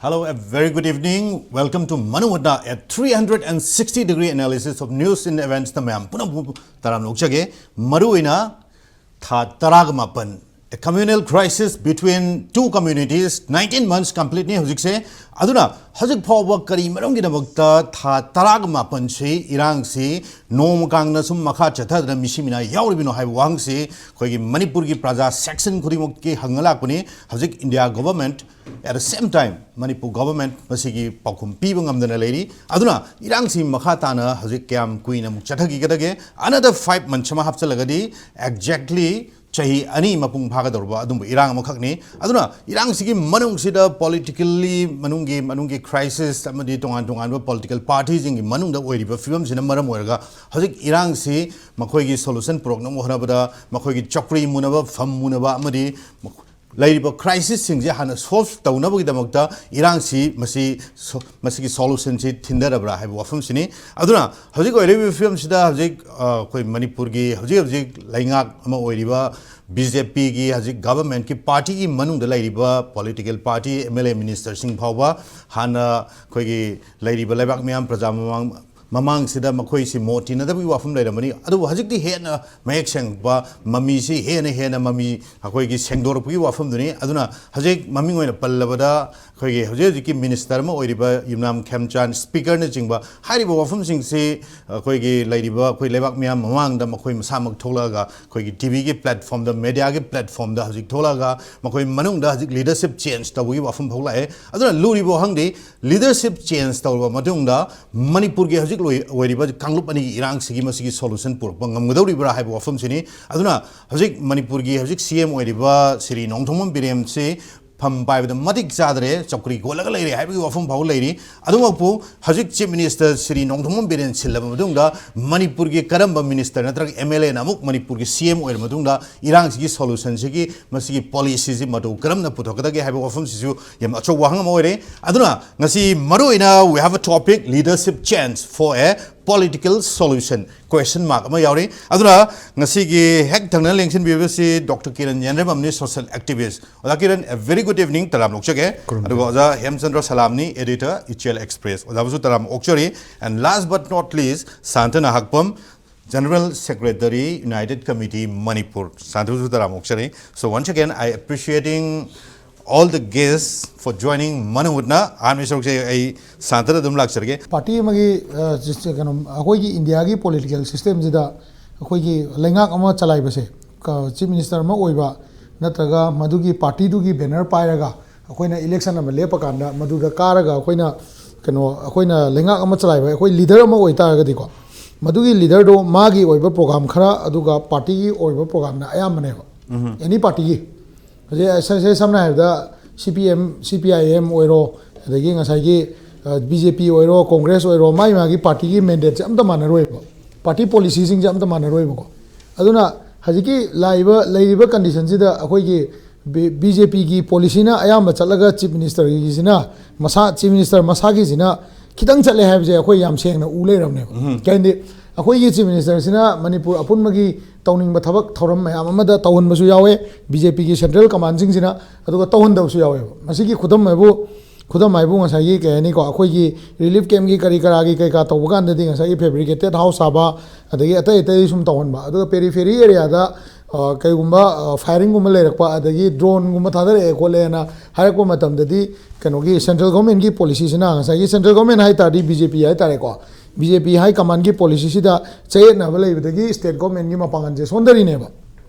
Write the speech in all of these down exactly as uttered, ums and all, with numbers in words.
Hello, a very good evening. Welcome to Manu Hotna, a three hundred sixty degree analysis of news and events. ꯅ ꯃꯌꯥꯝ ꯄꯨꯝꯅꯃꯛꯄꯨ ꯇꯔꯥꯝꯅ ꯑꯣꯛꯆꯒꯦ꯫ ꯃꯔꯨꯑꯣꯏꯅ ꯊꯥ ꯇꯔꯥꯒ ꯃꯥꯄꯟ, a communal crisis between two communities, nineteen months complete ꯅꯤ ꯍꯧꯖꯤꯛꯁꯦ꯫ ꯑꯗꯨꯅ ꯍꯧꯖꯤꯛ ꯐꯥꯎꯕ ꯀꯔꯤ ꯃꯔꯝꯒꯤꯗꯃꯛꯇ ꯊꯥ ꯇꯔꯥꯒ ꯃꯥꯄꯟꯁꯤ ꯏꯔꯥꯡꯁꯤ ꯅꯣꯡꯃ ꯀꯥꯡꯅ ꯁꯨꯝ ꯃꯈꯥ ꯆꯠꯊꯗꯅ ꯃꯤꯁꯤ ꯃꯤꯅꯥ ꯌꯥꯎꯔꯤꯕꯅꯣ ꯍꯥꯏꯕ ꯋꯥꯍꯪꯁꯤ ꯑꯩꯈꯣꯏꯒꯤ ꯃꯅꯤꯄꯨꯔꯒꯤ ꯄ꯭ꯔꯖꯥ section ꯈꯨꯗꯤꯡꯃꯛꯀꯤ ꯍꯪꯉ ꯂꯥꯛꯄꯅꯤ꯫ ꯍꯧꯖꯤꯛ India government, at the same time Manipur government ꯃꯁꯤꯒꯤ ꯄꯥꯎꯈꯨꯝ ꯄꯤꯕ ꯉꯝꯗꯅ ꯂꯩꯔꯤ꯫ ꯑꯗꯨꯅ ꯏꯔꯥꯡꯁꯤ ꯃꯈꯥ ꯇꯥꯅ ꯍꯧꯖꯤꯛ ꯀꯌꯥꯝ ꯀꯨꯏꯅ ꯑꯃꯨꯛ ꯆꯠꯊꯈꯤꯒꯗꯒꯦ? Another five months ꯑꯃ ꯍꯥꯞꯆꯤꯜꯂꯒꯗꯤ exactly ꯆꯍꯤ ꯑꯅꯤ ꯃꯄꯨꯡ ꯐꯥꯒꯗꯧꯔꯕ ꯑꯗꯨꯝꯕ ꯏꯔꯥꯡ ꯑꯃꯈꯛꯅꯤ꯫ ꯑꯗꯨꯅ ꯏꯔꯥꯡꯁꯤꯒꯤ ꯃꯅꯨꯡꯁꯤꯗ politically ꯃꯅꯨꯡꯒꯤ, ꯃꯅꯨꯡꯒꯤ crisis ꯑꯃꯗꯤ ꯇꯣꯉꯥꯟ ꯇꯣꯉꯥꯟꯕ political party ꯁꯤꯡꯒꯤ ꯃꯅꯨꯡꯗ ꯑꯣꯏꯔꯤꯕ ꯐꯤꯕꯝꯁꯤꯅ ꯃꯔꯝ ꯑꯣꯏꯔꯒ ꯍꯧꯖꯤꯛ ꯏꯔꯥꯡꯁꯤ ꯃꯈꯣꯏꯒꯤ solution ꯄꯨꯔꯛꯅꯕ ꯍꯣꯠꯅꯕꯗ ꯃꯈꯣꯏꯒꯤ ꯆꯧꯀ꯭ꯔꯤ ꯃꯨꯅꯕ, ꯐꯝ ꯃꯨꯅꯕ ꯑꯃꯗꯤ ꯂꯩꯔꯤꯕ crisis ꯁꯤꯡꯁꯦ ꯍꯥꯟꯅ solve ꯇꯧꯅꯕꯒꯤꯗꯃꯛꯇ ꯏꯔꯥꯡꯁꯤ ꯃꯁꯤ ꯁꯣ-, ꯃꯁꯤꯒꯤ solution ꯁꯤ ꯊꯤꯟꯊꯔꯕ꯭ꯔꯥ ꯍꯥꯏꯕ ꯋꯥꯐꯝꯁꯤꯅꯤ꯫ ꯑꯗꯨꯅ ꯍꯧꯖꯤꯛ ꯑꯣꯏꯔꯤꯕ ꯐꯤꯕꯝꯁꯤꯗ ꯍꯧꯖꯤꯛ, ꯑ, ꯑꯩꯈꯣꯏ ꯃꯅꯤꯄꯨꯔꯒꯤ ꯍꯧꯖꯤꯛ ꯍꯧꯖꯤꯛ ꯂꯩꯉꯥꯛ ꯑꯃ ꯑꯣꯏꯔꯤꯕ BJP ꯒꯤ ꯍꯧꯖꯤꯛ government ꯀꯤ party ꯒꯤ ꯃꯅꯨꯡꯗ ꯂꯩꯔꯤꯕ political party, MLA, minister ꯁꯤꯡ ꯐꯥꯎꯕ ꯍꯥꯟꯅ ꯑꯩꯈꯣꯏꯒꯤ ꯂꯩꯔꯤꯕ ꯂꯩꯕꯥꯛ ꯃꯤꯌꯥꯝ ꯄ꯭ꯔꯖꯥ ꯃꯃꯥꯡ ꯃꯃꯥꯡꯁꯤꯗ ꯃꯈꯣꯏꯁꯤ ꯃꯣꯠ ꯇꯤꯟꯅꯗꯕꯒꯤ ꯋꯥꯐꯝ ꯂꯩꯔꯝꯕꯅꯤ꯫ ꯑꯗꯨꯕꯨ ꯍꯧꯖꯤꯛꯇꯤ ꯍꯦꯟꯅ ꯃꯌꯦꯛ ꯁꯦꯡꯕ, ꯃꯃꯤꯁꯤ ꯍꯦꯟꯅ ꯍꯦꯟꯅ ꯃꯃꯤ ꯑꯩꯈꯣꯏꯒꯤ ꯁꯦꯡꯗꯣꯔꯛꯄꯒꯤ ꯋꯥꯐꯝꯗꯨꯅꯤ꯫ ꯑꯗꯨꯅ ꯍꯧꯖꯤꯛ ꯃꯃꯤꯡ ꯑꯣꯏꯅ ꯄꯜꯂꯕꯗ ꯑꯩꯈꯣꯏꯒꯤ ꯍꯧꯖꯤꯛ ꯍꯧꯖꯤꯛꯀꯤ minister ꯑꯃ ꯑꯣꯏꯔꯤꯕ ꯌꯨꯝꯅꯥꯝ ꯈꯦꯝꯆꯥꯟ, speaker ꯅꯆꯤꯡꯕ ꯍꯥꯏꯔꯤꯕ ꯋꯥꯐꯝꯁꯤꯡꯁꯤ ꯑꯩꯈꯣꯏꯒꯤ ꯂꯩꯔꯤꯕ ꯑꯩꯈꯣꯏ ꯂꯩꯕꯥꯛ ꯃꯤꯌꯥꯝ ꯃꯃꯥꯡꯗ ꯃꯈꯣꯏ ꯃꯁꯥꯃꯛ ꯊꯣꯛꯂꯛꯑꯒ ꯑꯩꯈꯣꯏꯒꯤ TV ꯒꯤ platform ꯗ, media ꯒꯤ platform ꯗ ꯍꯧꯖꯤꯛ ꯊꯣꯛꯂꯛꯑꯒ ꯃꯈꯣꯏ ꯃꯅꯨꯡꯗ ꯍꯧꯖꯤꯛ leadership change ꯇꯧꯕꯒꯤ ꯋꯥꯐꯝ ꯐꯥꯎ ꯂꯥꯛꯑꯦ꯫ ꯑꯗꯨꯅ ꯂꯨꯔꯤꯕ ꯋꯥꯍꯪꯗꯤ leadership change ꯇꯧꯔꯕ ꯃꯇꯨꯡꯗ ꯃꯅꯤꯄꯨꯔꯒꯤ ꯍꯧꯖꯤꯛ ꯂꯣꯏ-, ꯑꯣꯏꯔꯤꯕ ꯀꯥꯡꯂꯨꯞ ꯑꯅꯤꯒꯤ ꯏꯔꯥꯡꯁꯤꯒꯤ ꯃꯁꯤꯒꯤ solution ꯄꯨꯔꯛꯄ ꯉꯝꯒꯗꯧꯔꯤꯕ꯭ꯔꯥ ꯍꯥꯏꯕ ꯋꯥꯐꯝꯁꯤꯅꯤ꯫ ꯑꯗꯨꯅ ꯍꯧꯖꯤꯛ ꯃꯅꯤꯄꯨꯔꯒꯤ ꯍꯧꯖꯤꯛ CM ꯑꯣꯏꯔꯤꯕ ꯁ꯭ꯔꯤ ꯅꯣꯡꯊꯣꯝꯕꯝ ꯕꯤꯔꯦꯟꯁꯤ ꯐꯝ ꯄꯥꯏꯕꯗ ꯃꯇꯤꯛ ꯆꯥꯗ꯭ꯔꯦ, ꯆꯧꯀ꯭ꯔꯤ ꯀꯣꯜꯂꯒ ꯂꯩꯔꯦ ꯍꯥꯏꯕꯒꯤ ꯋꯥꯐꯝ ꯐꯥꯎꯕ ꯂꯩꯔꯤ꯫ ꯑꯗꯨꯃꯛꯄꯨ ꯍꯧꯖꯤꯛ Chief Minister ꯁ꯭ꯔꯤ ꯅꯣꯡꯊꯣꯝꯕꯝ ꯕꯤꯔꯦꯟ ꯁꯤꯜꯂꯕ ꯃꯇꯨꯡꯗ ꯃꯅꯤꯄꯨꯔꯒꯤ ꯀꯔꯝꯕ minister ꯅꯠꯇ꯭ꯔꯒ MLA ꯅ ꯑꯃꯨꯛ ꯃꯅꯤꯄꯨꯔꯒꯤ CM ꯑꯣꯏꯔ ꯃꯇꯨꯡꯗ ꯏꯔꯥꯡꯁꯤꯒꯤ solution ꯁꯤꯒꯤ ꯃꯁꯤꯒꯤ policy ꯁꯤ ꯃꯇꯧ ꯀꯔꯝꯅ ꯄꯨꯊꯣꯛꯀꯗꯒꯦ ꯍꯥꯏꯕ ꯋꯥꯐꯝꯁꯤꯁꯨ ꯌꯥꯝ ꯑꯆꯧꯕ ꯋꯥꯍꯪ ꯑꯃ ꯑꯣꯏꯔꯦ꯫ ꯑꯗꯨꯅ ꯉꯁꯤ ꯃꯔꯨꯑꯣꯏꯅ we have a topic, leadership change for a Political solution question mark ꯑꯃ ꯌꯥꯎꯔꯤ꯫ ꯑꯗꯨꯅ ꯉꯁꯤꯒꯤ ꯍꯦꯛ ꯊꯪꯅ ꯂꯦꯡꯁꯤꯟꯕꯤꯕꯁꯤ ꯗꯣꯛꯇꯔ ꯀꯤꯔꯟ ꯌꯦꯟꯗ꯭ꯔꯦꯝꯕꯝꯅꯤ, social activist꯫ ꯑꯣꯖꯥ Kiran, a very good evening, ꯇꯔꯥꯝꯅ ꯑꯣꯛꯆꯒꯦ꯫ ꯈꯨꯔꯨꯝꯖꯔꯤ꯫ ꯑꯗꯨꯒ ꯑꯣꯖꯥ ꯍꯦꯝꯆꯟꯗ꯭ꯔ ꯁꯂꯥꯝꯅꯤ, editor, Ichel Express꯫ ꯑꯣꯖꯥꯕꯨꯁꯨ ꯇꯔꯥꯝꯅ ꯑꯣꯛꯆꯔꯤ꯫ And last but not least, ꯁꯥꯟꯇꯅ ꯍꯛꯄꯝ, General Secretary, United Committee Manipur꯫ ꯁꯥꯟꯇꯕꯨꯁꯨ ꯇꯔꯥꯝꯅ ꯑꯣꯛꯆꯔꯤ꯫ So once again, I appreciating all the guests for joining ꯃꯅꯨꯡ ꯍꯨꯠꯅ꯫ ꯑꯍꯥꯟꯕꯒꯤ ꯁꯔꯨꯛꯁꯦ ꯑꯩ ꯁꯥꯟꯇꯗ ꯑꯗꯨꯝ ꯂꯥꯛꯆꯔꯒꯦ꯫ ꯄꯥꯔꯇꯤ ꯑꯃꯒꯤ, ꯑ, ꯁꯤꯁ-, ꯀꯩꯅꯣ, ꯑꯩꯈꯣꯏꯒꯤ ꯏꯟꯗꯤꯌꯥꯒꯤ ꯄꯣꯂꯤꯇꯤꯀꯦꯜ ꯁꯤꯁꯇꯦꯝꯁꯤꯗ ꯑꯩꯈꯣꯏꯒꯤ ꯂꯩꯉꯥꯛ ꯑꯃ ꯆꯂꯥꯏꯕꯁꯦ, ꯆꯤꯐ ꯃꯤꯅꯤꯁꯇꯔ ꯑꯃ ꯑꯣꯏꯕ ꯅꯠꯇ꯭ꯔꯒ ꯃꯗꯨꯒꯤ ꯄꯥꯔꯇꯤꯗꯨꯒꯤ ꯕꯦꯅꯔ ꯄꯥꯏꯔꯒ ꯑꯩꯈꯣꯏꯅ ꯏꯂꯦꯛꯁꯟ ꯑꯃ ꯂꯦꯞꯄ ꯀꯥꯟꯗ ꯃꯗꯨꯗ ꯀꯥꯔꯒ ꯑꯩꯈꯣꯏꯅ, ꯀꯩꯅꯣ, ꯑꯩꯈꯣꯏꯅ ꯂꯩꯉꯥꯛ ꯑꯃ ꯆꯂꯥꯏꯕ, ꯑꯩꯈꯣꯏ ꯂꯤꯗꯔ ꯑꯃ ꯑꯣꯏꯇꯥꯔꯒꯗꯤꯀꯣ, ꯃꯗꯨꯒꯤ ꯂꯤꯗꯔꯗꯣ ꯃꯥꯒꯤ ꯑꯣꯏꯕ ꯄ꯭ꯔꯣꯒ꯭ꯔꯥꯝ ꯈꯔ, ꯑꯗꯨꯒ ꯄꯥꯔꯇꯤꯒꯤ ꯑꯣꯏꯕ ꯄ꯭ꯔꯣꯒ꯭ꯔꯥꯝꯅ ꯑꯌꯥꯝꯕꯅꯦꯕ꯫ ꯑꯦꯅꯤ ꯄꯥꯔꯇꯤꯒꯤ ꯍꯧꯖꯤꯛ ꯁ-, ꯁ-, ꯁꯝꯅ ꯍꯥꯏꯔꯕꯗ, ꯁꯤ ꯄꯤ ꯑꯦꯝ, ꯁꯤ ꯄꯤ ꯑꯥꯏ ꯑꯦꯝ ꯑꯣꯏꯔꯣ, ꯑꯗꯒꯤ ꯉꯁꯥꯏꯒꯤ, ꯑ, ꯕꯤ ꯖꯦ ꯄꯤ ꯑꯣꯏꯔꯣ, ꯀꯣꯡꯒ꯭ꯔꯦꯁ ꯑꯣꯏꯔꯣ, ꯃꯥꯒꯤ ꯃꯥꯒꯤ ꯄꯥꯔꯇꯤꯒꯤ ꯃꯦꯟꯗꯦꯠꯁꯦ ꯑꯝꯇ ꯃꯥꯟꯅꯔꯣꯏꯕ, ꯄꯥꯔꯇꯤ ꯄꯣꯂꯤꯁꯤꯁꯤꯡꯁꯦ ꯑꯝꯇ ꯃꯥꯟꯅꯔꯣꯏꯕꯀꯣ꯫ ꯑꯗꯨꯅ ꯍꯧꯖꯤꯛꯀꯤ ꯂꯥꯛꯏꯕ, ꯂꯩꯔꯤꯕ ꯀꯟꯗꯤꯁꯟꯁꯤꯗ ꯑꯩꯈꯣꯏꯒꯤ ꯕꯤ-, ꯕꯤ ꯖꯦ ꯄꯤꯒꯤ ꯄꯣꯂꯤꯁꯤꯅ ꯑꯌꯥꯝꯕ ꯆꯠꯂꯒ ꯆꯤꯐ ꯃꯤꯅꯤꯁꯇꯔꯒꯤꯁꯤꯅ ꯃꯁꯥ, ꯆꯤꯐ ꯃꯤꯅꯤꯁꯇꯔ ꯃꯁꯥꯒꯤꯁꯤꯅ ꯈꯤꯇꯪ ꯆꯠꯂꯦ ꯍꯥꯏꯕꯁꯦ ꯑꯩꯈꯣꯏ ꯌꯥꯝ ꯁꯦꯡꯅ ꯎ ꯂꯩꯔꯕꯅꯦꯕ꯫ ꯀꯩꯒꯤꯅꯣꯗꯤ ꯑꯩꯈꯣꯏꯒꯤ ꯆꯤꯐ ꯃꯤꯅꯤꯁꯇꯔꯁꯤꯅ ꯃꯅꯤꯄꯨꯔ ꯑꯄꯨꯟꯕꯒꯤ ꯇꯧꯅꯤꯡꯕ ꯊꯕꯛ ꯊꯧꯔꯝ ꯃꯌꯥꯝ ꯑꯃꯗ ꯇꯧꯍꯟꯕꯁꯨ ꯌꯥꯎꯋꯦ ꯕꯤ ꯖꯦ ꯄꯤꯒꯤ ꯁꯦꯟꯇ꯭ꯔꯦꯜ ꯀꯃꯥꯟꯁꯤꯡꯁꯤꯅ, ꯑꯗꯨꯒ ꯇꯧꯍꯟꯗꯕꯁꯨ ꯌꯥꯎꯋꯦꯕ꯫ ꯃꯁꯤꯒꯤ ꯈꯨꯗꯝ ꯍꯥꯏꯕꯨ, ꯈꯨꯗꯝ ꯍꯥꯏꯕꯨ ꯉꯁꯥꯏꯒꯤ, ꯀꯩ ꯍꯥꯏꯅꯤꯀꯣ, ꯑꯩꯈꯣꯏꯒꯤ ꯔꯤꯂꯤꯐ ꯀꯦꯝꯒꯤ ꯀꯔꯤ ꯀꯔꯥꯒꯤ ꯀꯩꯀꯥ ꯇꯧꯕ ꯀꯥꯟꯗꯗꯤ ꯉꯁꯥꯏꯒꯤ ꯐꯦꯕ꯭ꯔꯤꯀꯦꯇꯦꯠ ꯍꯥꯎꯁ ꯁꯥꯕ, ꯑꯗꯒꯤ ꯑꯇꯩ ꯑꯇꯩ ꯁꯨꯝ ꯇꯧꯍꯟꯕ, ꯑꯗꯨꯒ ꯄꯦꯔꯤꯐꯦꯔꯤ ꯑꯦꯔꯤꯌꯥꯗ, ꯑ, ꯀꯩꯒꯨꯝꯕ, ꯑ, ꯐꯥꯏꯌꯔꯤꯡꯒꯨꯝꯕ ꯂꯩꯔꯛꯄ, ꯑꯗꯒꯤ ꯗ꯭ꯔꯣꯟꯒꯨꯝꯕ ꯊꯥꯗꯔꯛꯑꯦ ꯈꯣꯠꯂꯦꯅ ꯍꯥꯏꯔꯛꯄ ꯃꯇꯝꯗꯗꯤ ꯀꯩꯅꯣꯒꯤ ꯁꯦꯟꯇ꯭ꯔꯦꯜ ꯒꯣꯔꯃꯦꯟꯒꯤ ꯄꯣꯂꯤꯁꯤꯁꯤꯅ, ꯉꯁꯥꯏꯒꯤ ꯁꯦꯟꯇ꯭ꯔꯦꯜ ꯒꯣꯔꯃꯦꯟ ꯍꯥꯏ ꯇꯥꯔꯗꯤ ꯕꯤ ꯖꯦ ꯄꯤ ꯍꯥꯏ ꯇꯥꯔꯦꯀꯣ, ꯕꯤ ꯖꯦ ꯄꯤ ꯍꯥꯏ ꯀꯃꯥꯟꯒꯤ ꯄꯣꯂꯤꯁꯤꯁꯤꯗ ꯆꯌꯦꯠꯅꯕ ꯂꯩꯕꯗꯒꯤ ꯁ꯭ꯇꯦꯠ ꯒꯣꯔꯃꯦꯟꯒꯤ ꯃꯄꯥꯡꯒꯜꯁꯦ ꯁꯣꯟꯊꯔꯤꯅꯦꯕ꯫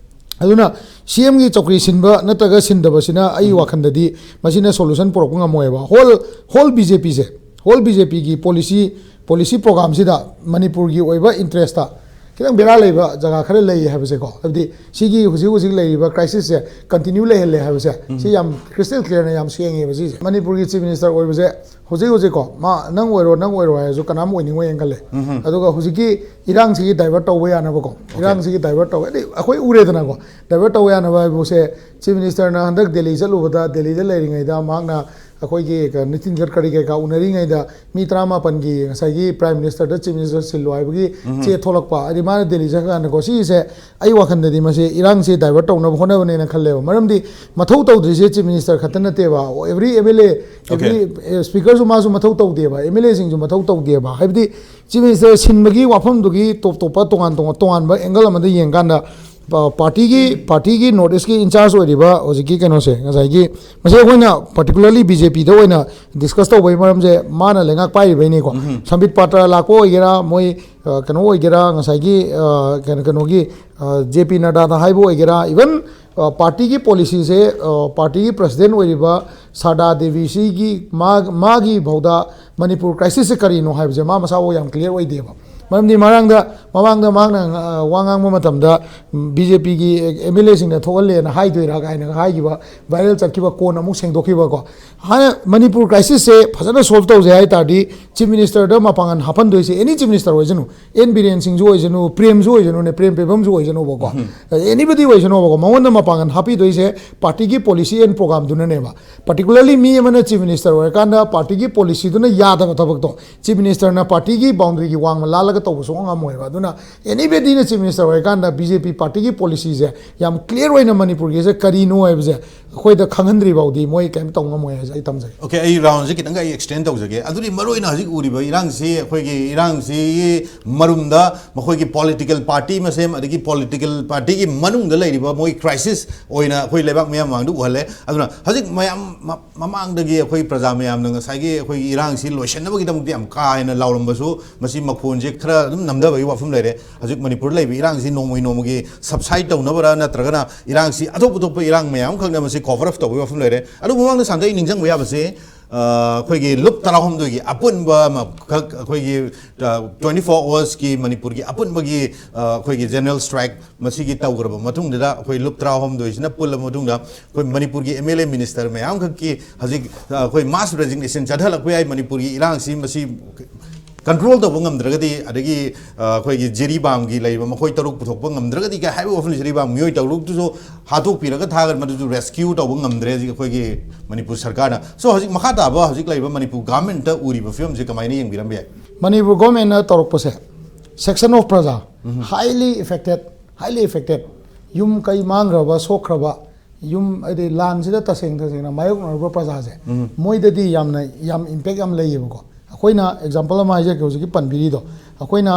ꯑꯗꯨꯅ ꯁꯤ ꯑꯦꯝꯒꯤ ꯆꯧꯀ꯭ꯔꯤ ꯁꯤꯟꯕ ꯅꯠꯇ꯭ꯔꯒ ꯁꯤꯟꯗꯕꯁꯤꯅ ꯑꯩꯒꯤ ꯋꯥꯈꯜꯗꯗꯤ ꯃꯁꯤꯅ ꯁꯣꯂꯨꯁꯟ ꯄꯨꯔꯛꯄ ꯉꯝꯃꯣꯏꯕ꯫ ꯍꯣꯜ, ꯍꯣꯜ ꯕꯤ ꯖꯦ ꯄꯤꯁꯦ, ꯍꯣꯜ ꯕꯤ ꯖꯦ ꯄꯤꯒꯤ ꯄꯣꯂꯤꯁꯤ, ꯄꯣꯂꯤꯁꯤ ꯄ꯭ꯔꯣꯒ꯭ꯔꯥꯝꯁꯤꯗ ꯃꯅꯤꯄꯨꯔꯒꯤ ꯑꯣꯏꯕ ꯏꯟꯇꯔꯦꯁꯇ ꯈꯤꯇꯪ ꯕꯦꯔꯥ ꯂꯩꯕ ꯖꯒꯥ ꯈꯔ ꯂꯩ ꯍꯥꯏꯕꯁꯦꯀꯣ꯫ ꯍꯥꯏꯕꯗꯤ ꯁꯤꯒꯤ ꯍꯧꯖꯤꯛ ꯍꯧꯖꯤꯛ ꯂꯩꯔꯤꯕ ꯀ꯭ꯔꯥꯏꯁꯤꯁꯁꯦ ꯀꯟꯇꯤꯅ꯭ꯌꯨ ꯂꯩꯍꯜꯂꯦ ꯍꯥꯏꯕꯁꯦ, ꯁꯤ ꯌꯥꯝ ꯀ꯭ꯔꯤꯁꯇꯦꯜ ꯀ꯭ꯂꯤꯌꯥꯔꯅ ꯌꯥꯝ ꯁꯦꯡꯉꯦꯕ ꯁꯤꯁꯦ꯫ ꯃꯅꯤꯄꯨꯔꯒꯤ ꯆꯤꯐ ꯃꯤꯅꯤꯁꯇꯔ ꯑꯣꯏꯕꯁꯦ ꯍꯧꯖꯤꯛ ꯍꯧꯖꯤꯛꯀꯣ, ꯃꯥ, ꯅꯪ ꯑꯣꯏꯔꯣ, ꯅꯪ ꯑꯣꯏꯔꯣ ꯍꯥꯏꯔꯁꯨ ꯀꯅꯥꯝ ꯑꯣꯏꯅꯤꯡꯉꯣꯏꯅ ꯈꯜꯂꯦ꯫ ꯑꯗꯨꯒ ꯍꯧꯖꯤꯛꯀꯤ ꯏꯔꯥꯡꯁꯤꯒꯤ ꯗꯥꯏꯚꯔꯠ ꯇꯧꯕ ꯌꯥꯅꯕꯀꯣ, ꯏꯔꯥꯡꯁꯤꯒꯤ ꯗꯥꯏꯚꯔꯠ ꯇꯧꯕ, ꯍꯥꯏꯗꯤ ꯑꯩꯈꯣꯏ ꯎꯔꯦꯗꯅꯀꯣ, ꯗꯥꯏꯚꯔꯠ ꯇꯧꯕ ꯌꯥꯅꯕ ꯍꯥꯏꯕꯁꯦ, ꯆꯤꯐ ꯃꯤꯅꯤꯁꯇꯔꯅ ꯍꯟꯗꯛ ꯗꯦꯜꯂꯤ ꯆꯠꯂꯨꯕꯗ, ꯗꯦꯜꯂꯤꯗ ꯂꯩꯔꯤꯉꯩꯗ ꯃꯍꯥꯛꯅ ꯑꯩꯈꯣꯏꯒꯤ ꯀ-, ꯅꯤꯇꯤꯟ ꯒꯗꯀꯔꯤ ꯀꯩꯀꯥ ꯎꯅꯔꯤꯉꯩꯗ ꯃꯤ ꯇꯔꯥꯃꯥꯄꯟꯒꯤ ꯉꯁꯥꯏꯒꯤ Prime Ministerꯗ Chief Minister ꯁꯤꯜꯂꯨ ꯍꯥꯏꯕꯒꯤ ꯆꯦ ꯊꯣꯛꯂꯛꯄ, ꯍꯥꯏꯗꯤ ꯃꯥꯅ ꯗꯦꯜꯂꯤ ꯆꯠꯈ꯭ꯔꯀꯥꯟꯗꯀꯣ, ꯁꯤꯒꯤꯁꯦ ꯑꯩ ꯋꯥꯈꯜꯗꯗꯤ ꯃꯁꯤ ꯏꯔꯥꯡꯁꯦ divert ꯇꯧꯅꯕ ꯍꯣꯠꯅꯕꯅꯦꯅ ꯈꯜꯂꯦꯕ꯫ ꯃꯔꯝꯗꯤ ꯃꯊꯧ ꯇꯧꯗ꯭ꯔꯤꯁꯦ Chief Minister ꯈꯛꯇ ꯅꯠꯇꯦꯕ, every MLA, every, ꯑꯦ, Speakerꯁꯨ ꯃꯥꯁꯨ ꯃꯊꯧ ꯇꯧꯗꯦꯕ, MLAꯁꯤꯡꯁꯨ ꯃꯊꯧ ꯇꯧꯗꯦꯕ꯫ ꯍꯥꯏꯕꯗꯤ Chief Minister ꯁꯤꯟꯕꯒꯤ ꯋꯥꯐꯝꯗꯨꯒꯤ ꯇꯣꯞ ꯇꯣꯞꯄ ꯇꯣꯉꯥꯟ ꯇꯣꯉꯥꯟ-, ꯇꯣꯉꯥꯟꯕ angle ꯑꯃꯗ ꯌꯦꯡꯀꯥꯟꯗ, ꯄ-, partyꯒꯤ, partyꯒꯤ North Eastꯀꯤ in charge ꯑꯣꯏꯔꯤꯕ ꯍꯧꯖꯤꯛꯀꯤ ꯀꯩꯅꯣꯁꯦ, ꯉꯁꯥꯏꯒꯤ, ꯃꯁꯤ ꯑꯩꯈꯣꯏꯅ particularly BJPꯗ ꯑꯣꯏꯅ discuss ꯇꯧꯕꯒꯤ ꯃꯔꯝꯁꯦ, ꯃꯥꯅ ꯂꯩꯉꯥꯛ ꯄꯥꯏꯔꯤꯕꯩꯅꯤꯀꯣ꯫ ꯁꯝꯕꯤꯠ ꯄꯥꯇ꯭ꯔ ꯂꯥꯛꯄ ꯑꯣꯏꯒꯦꯔꯥ, ꯃꯣꯏ, ꯑ, ꯀꯩꯅꯣ ꯑꯣꯏꯒꯦꯔꯥ, ꯉꯁꯥꯏꯒꯤ, ꯑ, ꯀꯩꯅꯣ, ꯀꯩꯅꯣꯒꯤ, ꯑ, JP Naddaꯗ ꯍꯥꯏꯕ ꯑꯣꯏꯒꯦꯔꯥ, even, ꯑ, partyꯒꯤ policyꯁꯦ, ꯑ, partyꯒꯤ president ꯑꯣꯏꯔꯤꯕ ꯁꯔꯗꯥ ꯗꯦꯕꯤꯁꯤꯒꯤ ꯃꯥ-, ꯃꯥꯒꯤ ꯐꯥꯎꯗ ꯃꯅꯤꯄꯨꯔ crisisꯁꯦ ꯀꯔꯤꯅꯣ ꯍꯥꯏꯕꯁꯦ ꯃꯥ ꯃꯁꯥꯐꯥꯎ ꯌꯥꯝ clear ꯑꯣꯏꯗꯦꯕ꯫ ꯃꯔꯝꯗꯤ ꯃꯃꯥꯡꯗ, ꯃꯃꯥꯡꯗ ꯃꯍꯥꯛꯅ, ꯑ, ꯋꯥ ꯉꯥꯡꯕ ꯃꯇꯝꯗ, ꯎꯝ, BJPꯒꯤ MLAꯁꯤꯡꯅ ꯊꯣꯛꯍꯜꯂꯦꯅ ꯍꯥꯏꯗꯣꯏꯔꯥ ꯀꯥꯏꯅꯒ ꯍꯥꯏꯈꯤꯕ, viral ꯆꯠꯈꯤꯕ, ꯀꯣꯟꯅ ꯑꯃꯨꯛ ꯁꯦꯡꯗꯣꯛꯈꯤꯕꯀꯣ꯫ ꯍꯥꯟꯅ ꯃꯅꯤꯄꯨꯔ crisisꯁꯦ ꯐꯖꯅ solve ꯇꯧꯁꯦ ꯍꯥꯏ ꯇꯥꯔꯗꯤ, Chief Ministerꯗ ꯃꯄꯥꯡꯒꯜ ꯍꯥꯞꯍꯟꯗꯣꯏꯁꯦ, any Chief Minister ꯑꯣꯏꯁꯅꯨ, N ꯕꯤꯔꯦꯟ ꯁꯤꯡꯁꯨ ꯑꯣꯏꯁꯅꯨ, ꯄ꯭ꯔꯦꯝꯁꯨ ꯑꯣꯏꯁꯅꯨꯅꯦ, ꯄ꯭ꯔꯦꯝ ꯄꯦꯕꯝꯁꯨ ꯑꯣꯏꯁꯅꯨꯕꯀꯣ, anybody ꯑꯣꯏꯁꯅꯨꯕꯀꯣ, ꯃꯉꯣꯟꯗ ꯃꯄꯥꯡꯒꯜ ꯍꯥꯞꯄꯤꯗꯣꯏꯁꯦ partyꯒꯤ policy and programꯗꯨꯅꯅꯦꯕ꯫ Particularly ꯃꯤ ꯑꯃꯅ Chief Minister ꯑꯣꯏꯔꯀꯥꯟꯗ partyꯒꯤ policyꯗꯨꯅ ꯌꯥꯗꯕ ꯊꯕꯛꯇꯣ, Chief Ministerꯅ partyꯒꯤ boundaryꯒꯤ ꯋꯥꯡꯃ ꯂꯥꯜꯂꯒ ꯇꯧꯕ ꯁꯨꯡꯉꯝ ꯉꯝꯃꯣꯏꯕ꯫ ꯑꯗꯨꯅ anybodyꯅ Chief Minister ꯑꯣꯏꯔꯀꯥꯟꯗ BJP partyꯒꯤ policyꯁꯦ ꯌꯥꯝ clear ꯑꯣꯏꯅ ꯃꯅꯤꯄꯨꯔꯒꯤꯁꯦ ꯀꯔꯤꯅꯣ ꯍꯥꯏꯕꯁꯦ ꯑꯩꯈꯣꯏꯗ ꯈꯪꯍꯟꯗ꯭ꯔꯤ ꯐꯥꯎꯗꯤ ꯃꯣꯏ ꯀꯩꯝ ꯇꯧ ꯉꯝꯃꯣꯏ ꯍꯥꯏꯁꯦ ꯑꯩ ꯇꯝꯖꯒꯦ꯫ Okay, ꯑꯩ roundꯁꯦ ꯈꯤꯇꯪꯒ ꯑꯩ extend ꯇꯧꯖꯒꯦ꯫ ꯑꯗꯨꯗꯤ ꯃꯔꯨꯑꯣꯏꯅ ꯍꯧꯖꯤꯛ ꯎꯔꯤꯕ ꯏꯔꯥꯡꯁꯤ, ꯑꯩꯈꯣꯏꯒꯤ ꯏꯔꯥꯡꯁꯤꯒꯤ ꯃꯔꯨꯝꯗ ꯃꯈꯣꯏꯒꯤ political party ꯃꯁꯦꯝ, ꯑꯗꯒꯤ political partyꯒꯤ ꯃꯅꯨꯡꯗ ꯂꯩꯔꯤꯕ ꯃꯣꯏ crisis ꯑꯣꯏꯅ ꯑꯩꯈꯣꯏ ꯂꯩꯕꯥꯛ ꯃꯤꯌꯥꯝ ꯃꯃꯥꯡꯗ ꯎꯍꯜꯂꯦ꯫ ꯑꯗꯨꯅ ꯍꯧꯖꯤꯛ ꯃꯌꯥꯝ ꯃ-, ꯃꯃꯥꯡꯗꯒꯤ ꯑꯩꯈꯣꯏ ꯄ꯭ꯔꯖꯥ ꯃꯌꯥꯝꯅ ꯉꯁꯥꯏꯒꯤ ꯑꯩꯈꯣꯏꯒꯤ ꯏꯔꯥꯡꯁꯤ ꯂꯣꯏꯁꯤꯟꯅꯕꯒꯤꯗꯃꯛꯇ ꯌꯥꯝ ꯀꯥ ꯍꯦꯟꯅ ꯂꯥꯎꯔꯝꯕꯁꯨ, ꯃꯁꯤ ꯃꯈꯣꯟꯁꯦ ꯈꯔ ꯑꯗꯨꯝ ꯅꯝꯊꯕꯒꯤ ꯋꯥꯐꯝ ꯂꯩꯔꯦ꯫ ꯍꯧꯖꯤꯛ ꯃꯅꯤꯄꯨꯔꯗ ꯂꯩꯕ ꯏꯔꯥꯡꯁꯤ ꯅꯣꯡꯃꯒꯤ ꯅꯣꯡꯃꯒꯤ subside ꯇꯧꯅꯕꯔꯥ, ꯅꯠꯇ꯭ꯔꯒꯅ ꯏꯔꯥꯡꯁꯤ ꯑꯇꯣꯞ ꯑꯇꯣꯞꯄ ꯏꯔꯥꯡ ꯃꯌꯥꯝ ꯑꯃꯈꯛꯅ ꯃꯁꯤ cover up ꯇꯧꯕꯒꯤ ꯋꯥꯐꯝ ꯂꯩꯔꯦ꯫ ꯑꯗꯨꯕꯨ ꯃꯃꯥꯡꯗ ꯁꯥꯟꯇ ꯑꯩ ꯅꯤꯡꯁꯤꯡꯕ ꯌꯥꯕꯁꯦ, ꯑ, ꯑꯩꯈꯣꯏꯒꯤ ꯂꯨꯞ ꯇꯔꯥꯍꯨꯝꯗꯣꯏꯒꯤ ꯑꯄꯨꯟꯕ ꯑꯃꯈꯛ, ꯑꯩꯈꯣꯏꯒꯤ, ꯑ, twenty-four hoursꯀꯤ ꯃꯅꯤꯄꯨꯔꯒꯤ ꯑꯄꯨꯟꯕꯒꯤ, ꯑ, ꯑꯩꯈꯣꯏꯒꯤ general strike ꯃꯁꯤꯒꯤ ꯇꯧꯈ꯭ꯔꯕ ꯃꯇꯨꯡꯗꯨꯗ, ꯑꯩꯈꯣꯏ ꯂꯨꯞ ꯇꯔꯥꯍꯨꯝꯗꯣꯏꯁꯤꯅ ꯄꯨꯜꯂꯕ ꯃꯇꯨꯡꯗ, ꯑꯩꯈꯣꯏ ꯃꯅꯤꯄꯨꯔꯒꯤ MLA minister ꯃꯌꯥꯝꯈꯛꯀꯤ ꯍꯧꯖꯤꯛ, ꯑ, ꯑꯩꯈꯣꯏ mass resignation ꯆꯠꯍꯜꯂꯛꯄ ꯌꯥꯏ꯫ ꯃꯅꯤꯄꯨꯔꯒꯤ ꯏꯔꯥꯡꯁꯤ ꯃꯁꯤ ꯀꯟꯇ꯭ꯔꯣꯜ ꯇꯧꯕ ꯉꯝꯗ꯭ꯔꯒꯗꯤ, ꯑꯗꯒꯤ ꯑ, ꯑꯩꯈꯣꯏꯒꯤ ꯖꯤꯔꯤꯕꯥꯝꯒꯤ ꯂꯩꯔꯤꯕ ꯃꯈꯣꯏ ꯇꯔꯨꯛ ꯄꯨꯊꯣꯛꯄ ꯉꯝꯗ꯭ꯔꯒꯗꯤ ꯀꯥꯏ ꯍꯥꯏꯕ ꯋꯥꯐꯝꯅꯤ꯫ ꯖꯤꯔꯤꯕꯥꯝ ꯃꯤꯑꯣꯏ ꯇꯔꯨꯛꯇꯨꯁꯨ ꯍꯥꯠꯇꯣꯛꯄꯤꯔꯒ ꯊꯥꯒ ꯃꯗꯨꯁꯨ ꯔꯦꯁꯀ꯭ꯌꯨ ꯇꯧꯕ ꯉꯝꯗ꯭ꯔꯦ꯫ ꯍꯧꯖꯤꯛ ꯑꯩꯈꯣꯏꯒꯤ ꯃꯅꯤꯄꯨꯔ ꯁꯔꯀꯥꯔꯅ꯫ ꯁꯣ, ꯍꯧꯖꯤꯛ ꯃꯈꯥ ꯇꯥꯕ ꯍꯧꯖꯤꯛ ꯂꯩꯔꯤꯕ ꯃꯅꯤꯄꯨꯔ ꯒꯚꯔꯟꯃꯦꯟꯠꯇ ꯎꯔꯤꯕ ꯐꯤꯕꯝꯁꯦ ꯀꯃꯥꯏꯅ ꯌꯦꯡꯕꯤꯔꯝꯕ ꯌꯥꯏ? ꯃꯅꯤꯄꯨꯔ ꯒꯣꯔꯃꯦꯟꯅ ꯇꯧꯔꯛꯄꯁꯦ, section of ꯄ꯭ꯔꯖꯥ, highly affected, highly affected, ꯌꯨꯝ ꯀꯩ ꯃꯥꯡꯈ꯭ꯔꯕ, ꯁꯣꯛꯈ꯭ꯔꯕ, ꯌꯨꯝ, ꯍꯥꯏꯗꯤ ꯂꯥꯟꯁꯤꯗ ꯇꯁꯦꯡ ꯇꯁꯦꯡꯅ ꯃꯥꯌꯣꯛꯅꯔꯕ ꯄ꯭ꯔꯖꯥꯁꯦ, ꯃꯣꯏꯗꯗꯤ ꯌꯥꯝꯅ, ꯌꯥꯝ ꯏꯝꯄꯦꯛ ꯌꯥꯝ ꯂꯩꯌꯦꯕꯀꯣ꯫ ꯑꯩꯈꯣꯏꯅ ꯑꯦꯛꯖꯥꯝꯄꯜ ꯑꯃ ꯍꯥꯏꯖꯔꯛꯀꯦ, ꯍꯧꯖꯤꯛꯀꯤ ꯄꯟꯕꯤꯔꯤꯗꯣ, ꯑꯩꯈꯣꯏꯅ